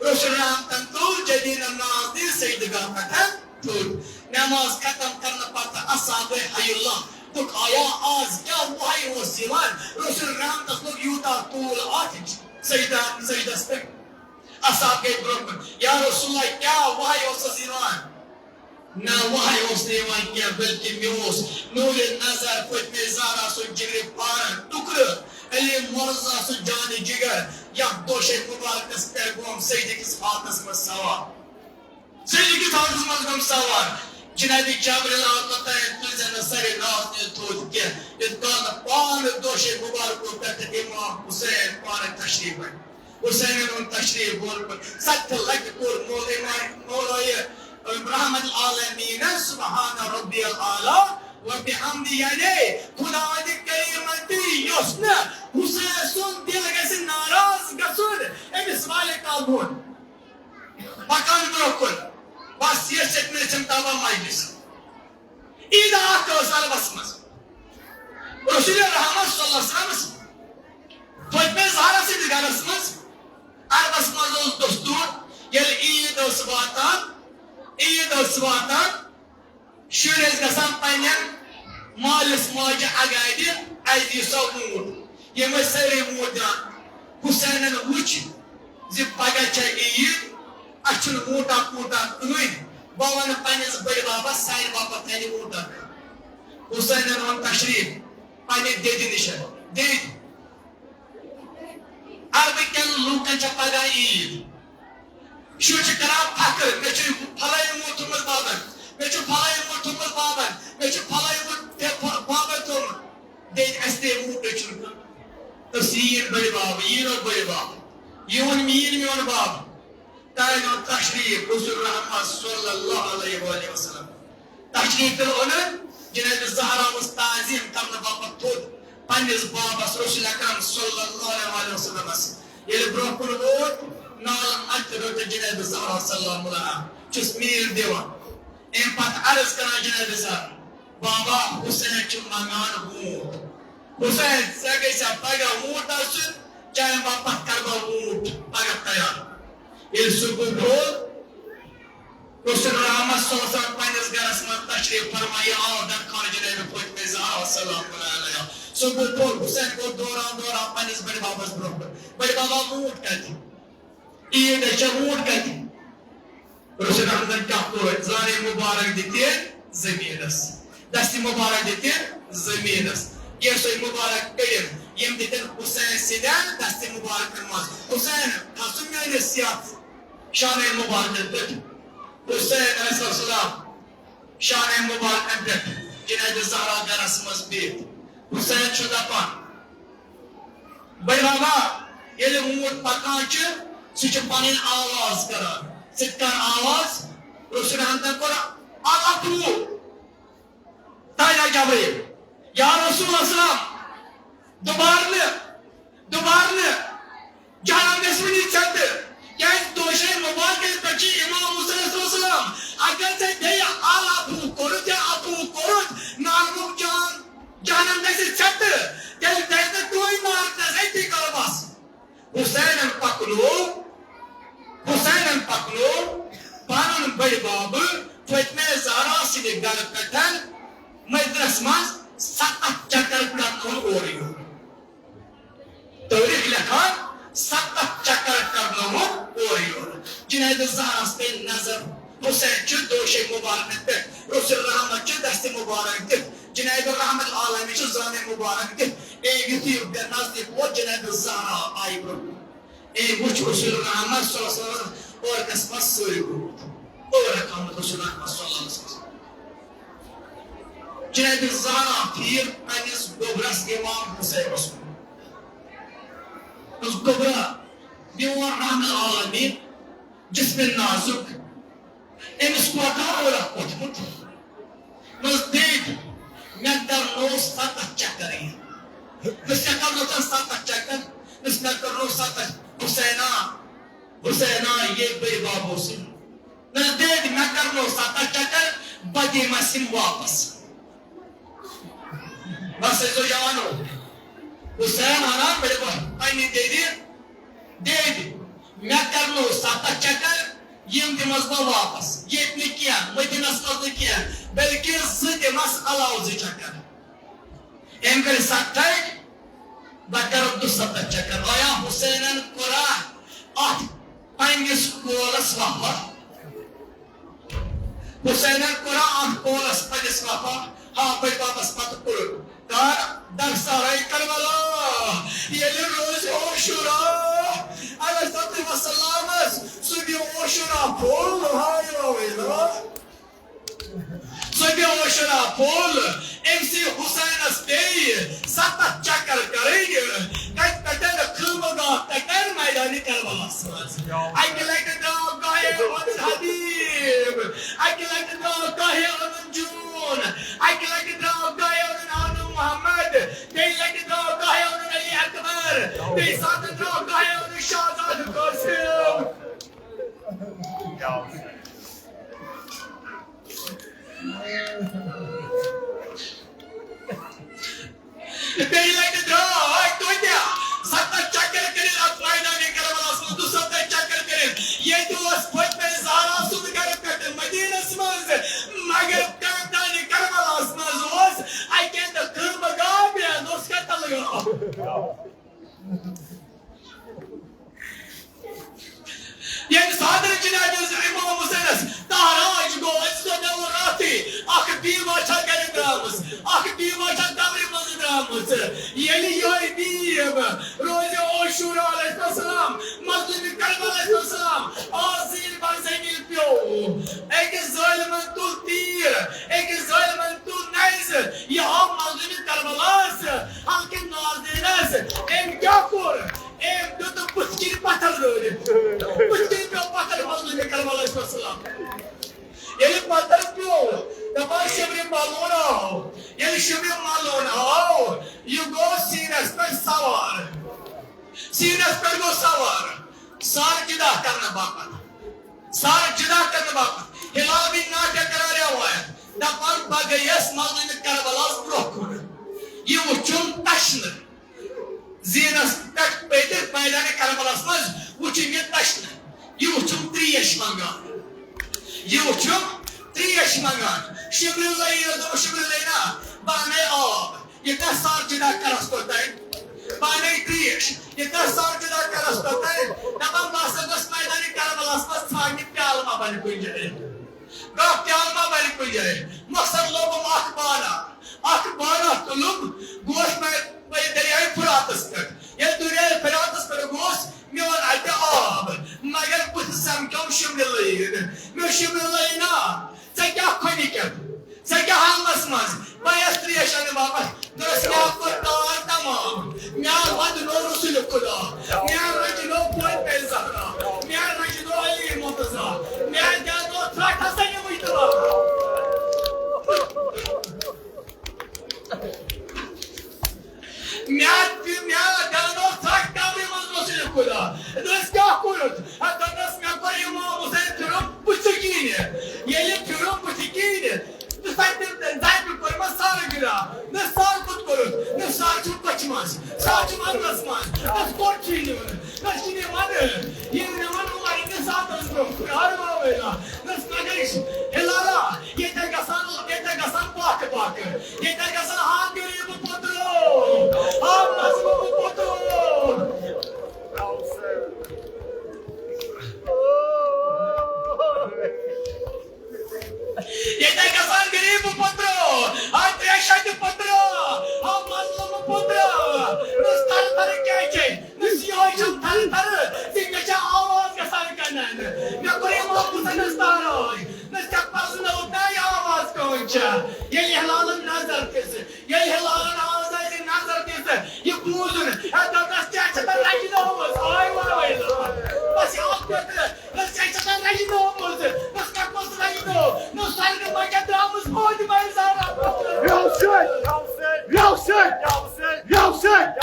رسول رحمتن تُل جبین نازنین سجدٕ گاہ پٮ۪ٹھ۔ تھوٚد۔ نماز ختم کرنہٕ پتہٕ اصحابے حی اللہ، دوٚپُکھ، آیا آز کیٛاہ وحی اوس یِوان؟ رسول رحمتس لوٚگ یوٗتاہ طول اتھ سجدہ، سجدس پٮ۪ٹھ۔ اصحاب گٔے برٛونٛہہ کُن، یا رسول اللہ، کیٛاہ وحی اوسس یِوان؟ نہ، وحی اوس نہٕ یِوان کینٛہہ، بلکہِ مےٚ اوس نورِ نظر فاطمہ زہرا سُنٛد جگرِ پارن ٹُکرٕ، علی مرتضیٰ سُنٛد جانِ جگر، یتھ دوشے مبارکس پٮ۪ٹھ گوم سجدٕ کِس حالتس منٛز سوار۔ سجدٕ کِس حالتس منٛز گوٚم سوار۔ جناب جبرائیل آو توٚتام، تُلۍ زٮ۪ن نہٕ سرِ نازنین تھوٚد کینٛہہ، یوٚت کال نہٕ پانہٕ دوشے مبارکو پٮ۪ٹھٕ امام حسین پانہٕ تشریف انہِ۔ حسینن اوٚن تشریف بۄن کُن۔ ستہِ لٹہِ کوٚر مول-، امام مولایہِ رحمت العالمینن سبحان ربی الاعلیٰ و بحمدہ، یعنی خداوند کریمن تہِ یوٚژھ نہٕ حسین سُنٛد دل گژھِ ناراض گژھُن، أمِس والہِ کال بۄن۔ پکان برٛونٛہہ کُن۔ بس یہِ سیٚکنہِ چھم تاوان مجلس۔ عیٖد اکھ ٲس عربس منٛز۔ رسول رحمت صلی اللہ علیہ وسلمس فاطمہ زہرا سٕنٛدِس گرس منٛز۔ عربس منٛز اوس دستور، ییٚلہِ عیٖد ٲس واتان، عیٖد ٲس واتان، شُرۍ ٲسۍ گژھان پننٮ۪ن مٲلِس ماجہِ اگادِ، اَسہِ دِیِو سا ووٗٹھ۔ یِم ٲسۍ سٲری ووٗٹھ دِوان۔ حسینن وُچھ زِ پگاہ چھےٚ عیٖد، اَسہِ چھُنہٕ ووٗٹا پوٗٹا کٕہٕنۍ۔ بہٕ وَنہٕ پننِس بٔڈِ ببس، سانہِ باپتھ تھاوِ ووٗٹا۔ حسینن اوٚن تشریف پننہِ دٮ۪دِ نِش۔ دٮ۪دِ، عربہٕ کٮ۪ن لوٗکن چھےٚ پگاہ عیٖد۔ شُرۍ چھِ کران فخر، مےٚ چھُ پھلٲنۍ ووٗٹھ تھوٚومُت بابن، مےٚ چھُ پھلٲنۍ ووٗٹھ تھوٚومُت بابن، مےٚ چھُ پھلٲنۍ ووٗٹھ تہِ پھ-، بابن تھوٚومُت۔ بیٚیہِ اَسہِ تہِ ووٗٹھ چھُنہٕ کانٛہہ۔ تہٕ یِیِن بٔڑۍ بب، یِیِن بٔڑۍ بب، یِہُنٛد میٖن میون بب۔ تانۍ اوٚن تشریٖف رسول رحمت صلی اللہ علیہ وآلہ وسلم۔ تشریٖف ییٚلہِ اوٚنُن، جناب زہرا اوس تعظیٖم کرنہٕ باپتھ تھوٚد پننِس بابس رسول اکرم صلی اللہ علیہ وآلہ وسلمس۔ ییٚلہِ برٛونٛہہ کُن ووت، نالہٕ اَتھِ رٔٹِتھ جناب زہرا سلام علیہا چھُس میٖر دِوان۔ اَمہِ پتہٕ عرض کران جناب زہرا، بابا، حسین چھُ منٛگان ووٗٹھ۔ حسین، ژےٚ گژھِ پگاہ ووٗٹھ آسُن، چانہِ باپتھ کرٕ بہٕ ووٗٹھ پگاہ تیار۔ ییٚلہِ صبح گوٚو، رسول رحمت صلی اللہ علیہ وسلم پننِس گرس منٛز تشریف فرما، یہِ آو درخان جناب فاطمہ زہرا سلام اللہ علیہا۔ صبح پوٚر حسین گوٚو دوران دوران پننِس بٔڑِ ببس برٛونٛہہ کُن۔ بٔڑِ ببا، ووٗٹھ کتہِ؟ عیٖد چھےٚ، ووٗٹھ کتہِ؟ رسول رحمتن کیٛاہ کوٚر؟ زانَے مبارک دِتِن زٔمیٖنس، دستِ مبارک دِتِن زٔمیٖنس۔ گیسوے مبارک کٔڑِن، یِم دِتِن حسین سٕنٛدٮ۪ن دستِ مبارکن منٛز۔ حسین، کھسُن میٲنِس یتھ شانَے مبارکن پٮ۪ٹھ۔ حسین علیہ السلام شانَے مبارکن پٮ۪ٹھ جناب زہرا گرس منٛز بِہِتھ۔ حسین چھُ دپان، بٔڑۍ بابا، ییٚلہِ ووٗٹھ پکان چھِ، سُہ چھُ پنٕنۍ آواز کران۔ ژٕ تہِ کر آواز۔ رسول رحمتن کوٚر الہٕ ترٛوو۔ تانۍ آے جبرائیل، یا رسول السلام، دُبارٕ نہٕ، دُبارٕ نہٕ۔ جہنم گژھِ وٕنی ژےٚ تہِ، کیٛازِ دوشے مبارکس پٮ۪ٹھ چھِ امام حسینس اوس انان گژھِ ژھٮ۪تہٕ، تیٚلہِ دَزِ نہٕ ٹوٗرۍ نار تہِ نَس أتی کَلبَس۔ حُسینَن پَکنوو، حُسینَن پَکنوو پَنُن بٔڈۍ بَب فاطمہ زہرا سٕنٛدِ گَرٕ پٮ۪ٹھ مدینَس منٛز سَتَتھ چَکَر کَرنووُن اورٕ یورٕ۔ تٲریٖخ لیکھان، سَتَتھ چَکَر کَرنووُن اورٕ یورٕ۔ جناب زہراہَس پیٚیہِ نظر، حُسین چھُ دوشے مُبارکَس پٮ۪ٹھ، رسول رحمت چھُ دستِ مُبارک دِتھ، جناب رحمت عالمی چھُ زانِ مُبارک دِتھ۔ أمۍ یُتھُے یہِ نزدیٖک ووت، جناب زہرا آیہِ برٛونٛہہ۔ أمۍ وُچھ رسول رحمت صلی اللہ علیہ وسلم عورتَس منٛز سُے گوٚمُت، عورت آمُت رسول رحمت صلی اللہ علیہ وسلم۔ جناب زہرا پھیٖر پنٛنِس گوٚبرَس امام حُسینَس کُن۔ دوٚپُس، گوٚبرا، میون رحمت عالمی، جسم نازُک، أمِس کوتاہ عورت ووٚتھمُت۔ دوٚپمَس، دِد، مےٚ کرنو سَتَتھ چَکَر یہِ۔ دوٚپمَس، ژےٚ کرنو تَتھ سَتَتھ چَکَر؟ دوٚپمَس، مےٚ کرنو سَتَتھ۔ حُسینا، حُسینا، یے بٔے بابو سٕنٛدۍ۔ دوٚپمَس، دِد، مےٚ کرنو سَتَتھ چَکَر، بہٕ دِمَس یِم واپس۔ بس ٲسۍزیو جوانو۔ حُسین وَنان، مےٚ دوٚپ پنٛنہِ دِدِ، دِد، مےٚ کرنو سَتَتھ چَکَر، یِم دِمَس بہٕ واپس۔ ییٚتہِ نہٕ کینٛہہ، مدینَس منٛز نہٕ کینٛہہ، بلکہِ زٕ دِمَس علاوٕ زٕ چَکَر۔ أمۍ کٔرۍ سَتَتھ، بہٕ کَرٕ دُسَتَتھ چَکَر۔ آیا حُسینَن کوٚرا اَتھ پنٛنِس قولَس وفا؟ حُسینَن کوٚرا اَتھ قولَس پنٛنِس وفا؟ ہا، بٔڈۍ بَبَس پَتہٕ کوٚر۔ کر در سرائے کربلا، ییٚلہِ روزِ عاشورا، علیہ الصلوۃ والسلامَس، سُہ دِ عاشورا پھوٚل، ہاے ویلا۔ سُہ دِ عاشورا پھوٚل، أمۍ سٕے حُسینَس پیٚیہِ سَتَتھ چَکَر کَرٕنۍ، کَتہِ پٮ۪ٹھٕ خیمہٕ گاہ پٮ۪ٹھٕ میدانِ کربلاہَس منٛز۔ اَکہِ لَٹہِ درٛاو گاہے اونُن حبیب، اَکہِ لَٹہِ درٛاو گاہے اونُن جون، اَکہِ لَٹہِ درٛاو گاہے اونُن آنو محمد، بیٚیہِ لَٹہِ درٛاو گاہے اونُن علی اکبر، بیٚیہِ ساتہٕ درٛاو گاہے اونُن شہزادٕ قاسم۔ بیٚیہِ لَٹہِ درٛاو توتہِ سَتَتھ چَکَر کٔرِتھ اَتھ میدانِ کربلاہَس منٛز، دُسَتَتھ چَکَر کٔرِتھ۔ ییٚتہِ اوس فاطمہ زہرا سُنٛد گَرٕ پٮ۪ٹھ مدیٖنَس منٛز، مگر میدانِ کربلاہَس منٛز اوس اَکہِ اَندٕ خیمہٕ گاہ، بیٚیہِ اَندٕ اوس قتل گاہ۔ ییٚمہِ ساتہٕ جناب امام حُسینَس تاراج گوٚو، أسۍ زَن ووٚن راتھٕے، اَکھ بیٖما چھا گَرِ درٛامٕژ، اَکھ بیٖما چھا قبرِ منٛزٕ درٛامٕژ۔ ییٚلہِ یِہوٚے بیٖم روزِ عاشورا علیہ السلام، مظلومِ کربلا علیہ السلام، آز زیٖر بر زمین پیوٚو، أکِس ظٲلمَن تُل تیٖر، أکِس ظٲلمَن تُل نیزٕ، یہِ آو مظلومِ کربلاہَس، حلقِ نازنینَس۔ أمۍ کیٛاہ کوٚر؟ أمۍ دیُت بُتھِ کِنۍ پتھر دٲرِتھ۔ بُتھِ کِنۍ پیوٚو پتھر مظلومِ کربلا علیہ السلام۔ ییٚلہِ پتھر پیوٚو، دَپان شِبرِ ملعوٗن آو۔ ییٚلہِ شِبرِ ملعوٗن آو، یہِ گوٚو سیٖنَس پٮ۪ٹھ سوار۔ سیٖنَس پٮ۪ٹھ گوٚو سوار۔ سر جدا کرنہٕ باپتھ۔ سر جدا کرنہٕ باپتھ۔ ہلال بن نافع کران روایت۔ دَپان، بہٕ گٔیَس مظلومِ کربلاہَس برٛونٛہہ کُن۔ یہِ وُچھُم تشنہٕ۔ زیٖنَس پٮ۪ٹھ پٔتِتھ میدانِ کربلاہَس منٛز وُچھُم یہِ تشنہٕ۔ یہِ وُچھُم ترٛیش منٛگان۔ یہِ وُچھُم ترٛیش منٛگان۔ شِبرِ لٲنہِ دوٚپ، شِبرِ لٲنہ، بہٕ اَنَے آب۔ یہِ کَتھ سر جدا کَرَس توٚتانۍ؟ بہٕ اَنَے ترٛیش۔ یہِ کَتھ سر جدا کَرَس توٚتانۍ؟ دَپان، بہٕ ہسا گوٚژھ میدانِ کربلاہَس منٛز ژھانٛڈنہِ پیالہٕ ما بَنہِ کُنہِ جایہِ۔ گوٚو پیالہٕ ما بَنہِ کُنہِ جایہِ۔ مۄخصر لوٚبُم اَکھ بانہٕ۔ اَکھ بانہٕ تُلُم، گوس مےٚ دٔریاے فراتَس پٮ۪ٹھ۔ ییٚلہِ دٔریاے فراتَس پٮ۪ٹھ گوس، مےٚ اوٚن اَتہِ آب، مگر بُتھِ سَمکھیوم شِبرِ لٲنہِ۔ مےٚ ووٚن، شِبرِ لٲنہ، ژےٚ کیٛاہ کھۄنہِ کٮ۪تھ؟ ژےٚ کیٛاہ حالس منٛز؟ بہٕ آیس ترٛیش اَننہٕ باپتھ۔ دوٚپُس، مےٚ کوٚر کار تمام۔ مےٚ وَدنوو رسول خدا۔ مےٚ رٔچھنوو فاطمہ زہرا۔ مےٚ رٔچھنوو علی مرتضی۔ مےٚ دیٛاونوو ژھرٛٹھ حسن مجتبیٰ۔ مےٚ تہِ، مےٚ دیٛاونوو ژھرٛٹھ قبرِ منٛز رسول خدا۔ دوٚپُس، کیٛاہ کوٚرُتھ؟ ہا، دوٚپنَس، مےٚ کوٚر امام حسین پھِرُن بُتھِ کِنۍ۔ ییٚلہِ پھِرُن بُتھِ کِنۍ، تہٕ سۄ تہِ زَنہِ کوٚرمَس سر جدا۔ نہ، سر کوٚت کوٚر؟ ییٚتہِ گژھان غریٖب پُترو، آ ترٛےٚ شیٚتہِ پُترو، آ مظلوٗم پُترو، نس تھر تھر کیٛاہ چھے؟ نس یِہوٚے چھُم تھر تھر، زِ مےٚ چھےٚ آواز گژھان کنن۔ مےٚ کوٚر یہِ محبوٗسن ہٕنٛز تارٲے، نس ژےٚ پرٛزنٲوتھ نہ یہِ آواز کٕہٕنۍ چھےٚ۔ ییٚلہِ ہلالن نظر دِژ، ییٚلہِ ہلالن آواز آسہِ نظر دِژ، یہِ بوٗزُن، ہے دوٚپنس، ژےٚ چھےٚ تَتھ رَجہِ نٲومٕژ، آے وَرٲے لوٗکھ۔ بس یہِ اکھ پٮ۪ترٕ، نہ ژےٚ چھےٚ تَتھ رَجہِ نٲومٕژ، نہ کَتھ منٛز رَجہِ نٲو، نہ سارنٕے منٛز چھےٚ درٛامٕژ موج ماے زہرا۔ یَوٕ سۭتۍ، یَوٕ سۭتۍ، یَوٕ سۭتۍ، یَوٕ سۭتۍ، یَوٕ سۭتۍ،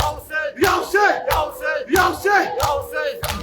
یَوٕ سۭتۍ، یَوٕ سۭتۍ، یَوٕ سۭتۍ، یَوٕ سۭتۍ، یَوٕ سۭتۍ۔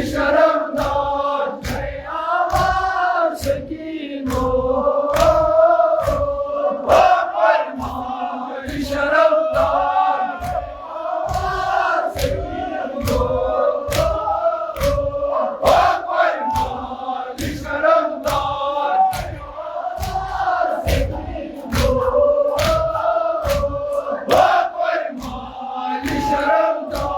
شرمدار، آواز سکینو، فرمان شرمدار، آواز سکینو، فرمان شرمدار، آواز سکینو، فرمان شرمدار.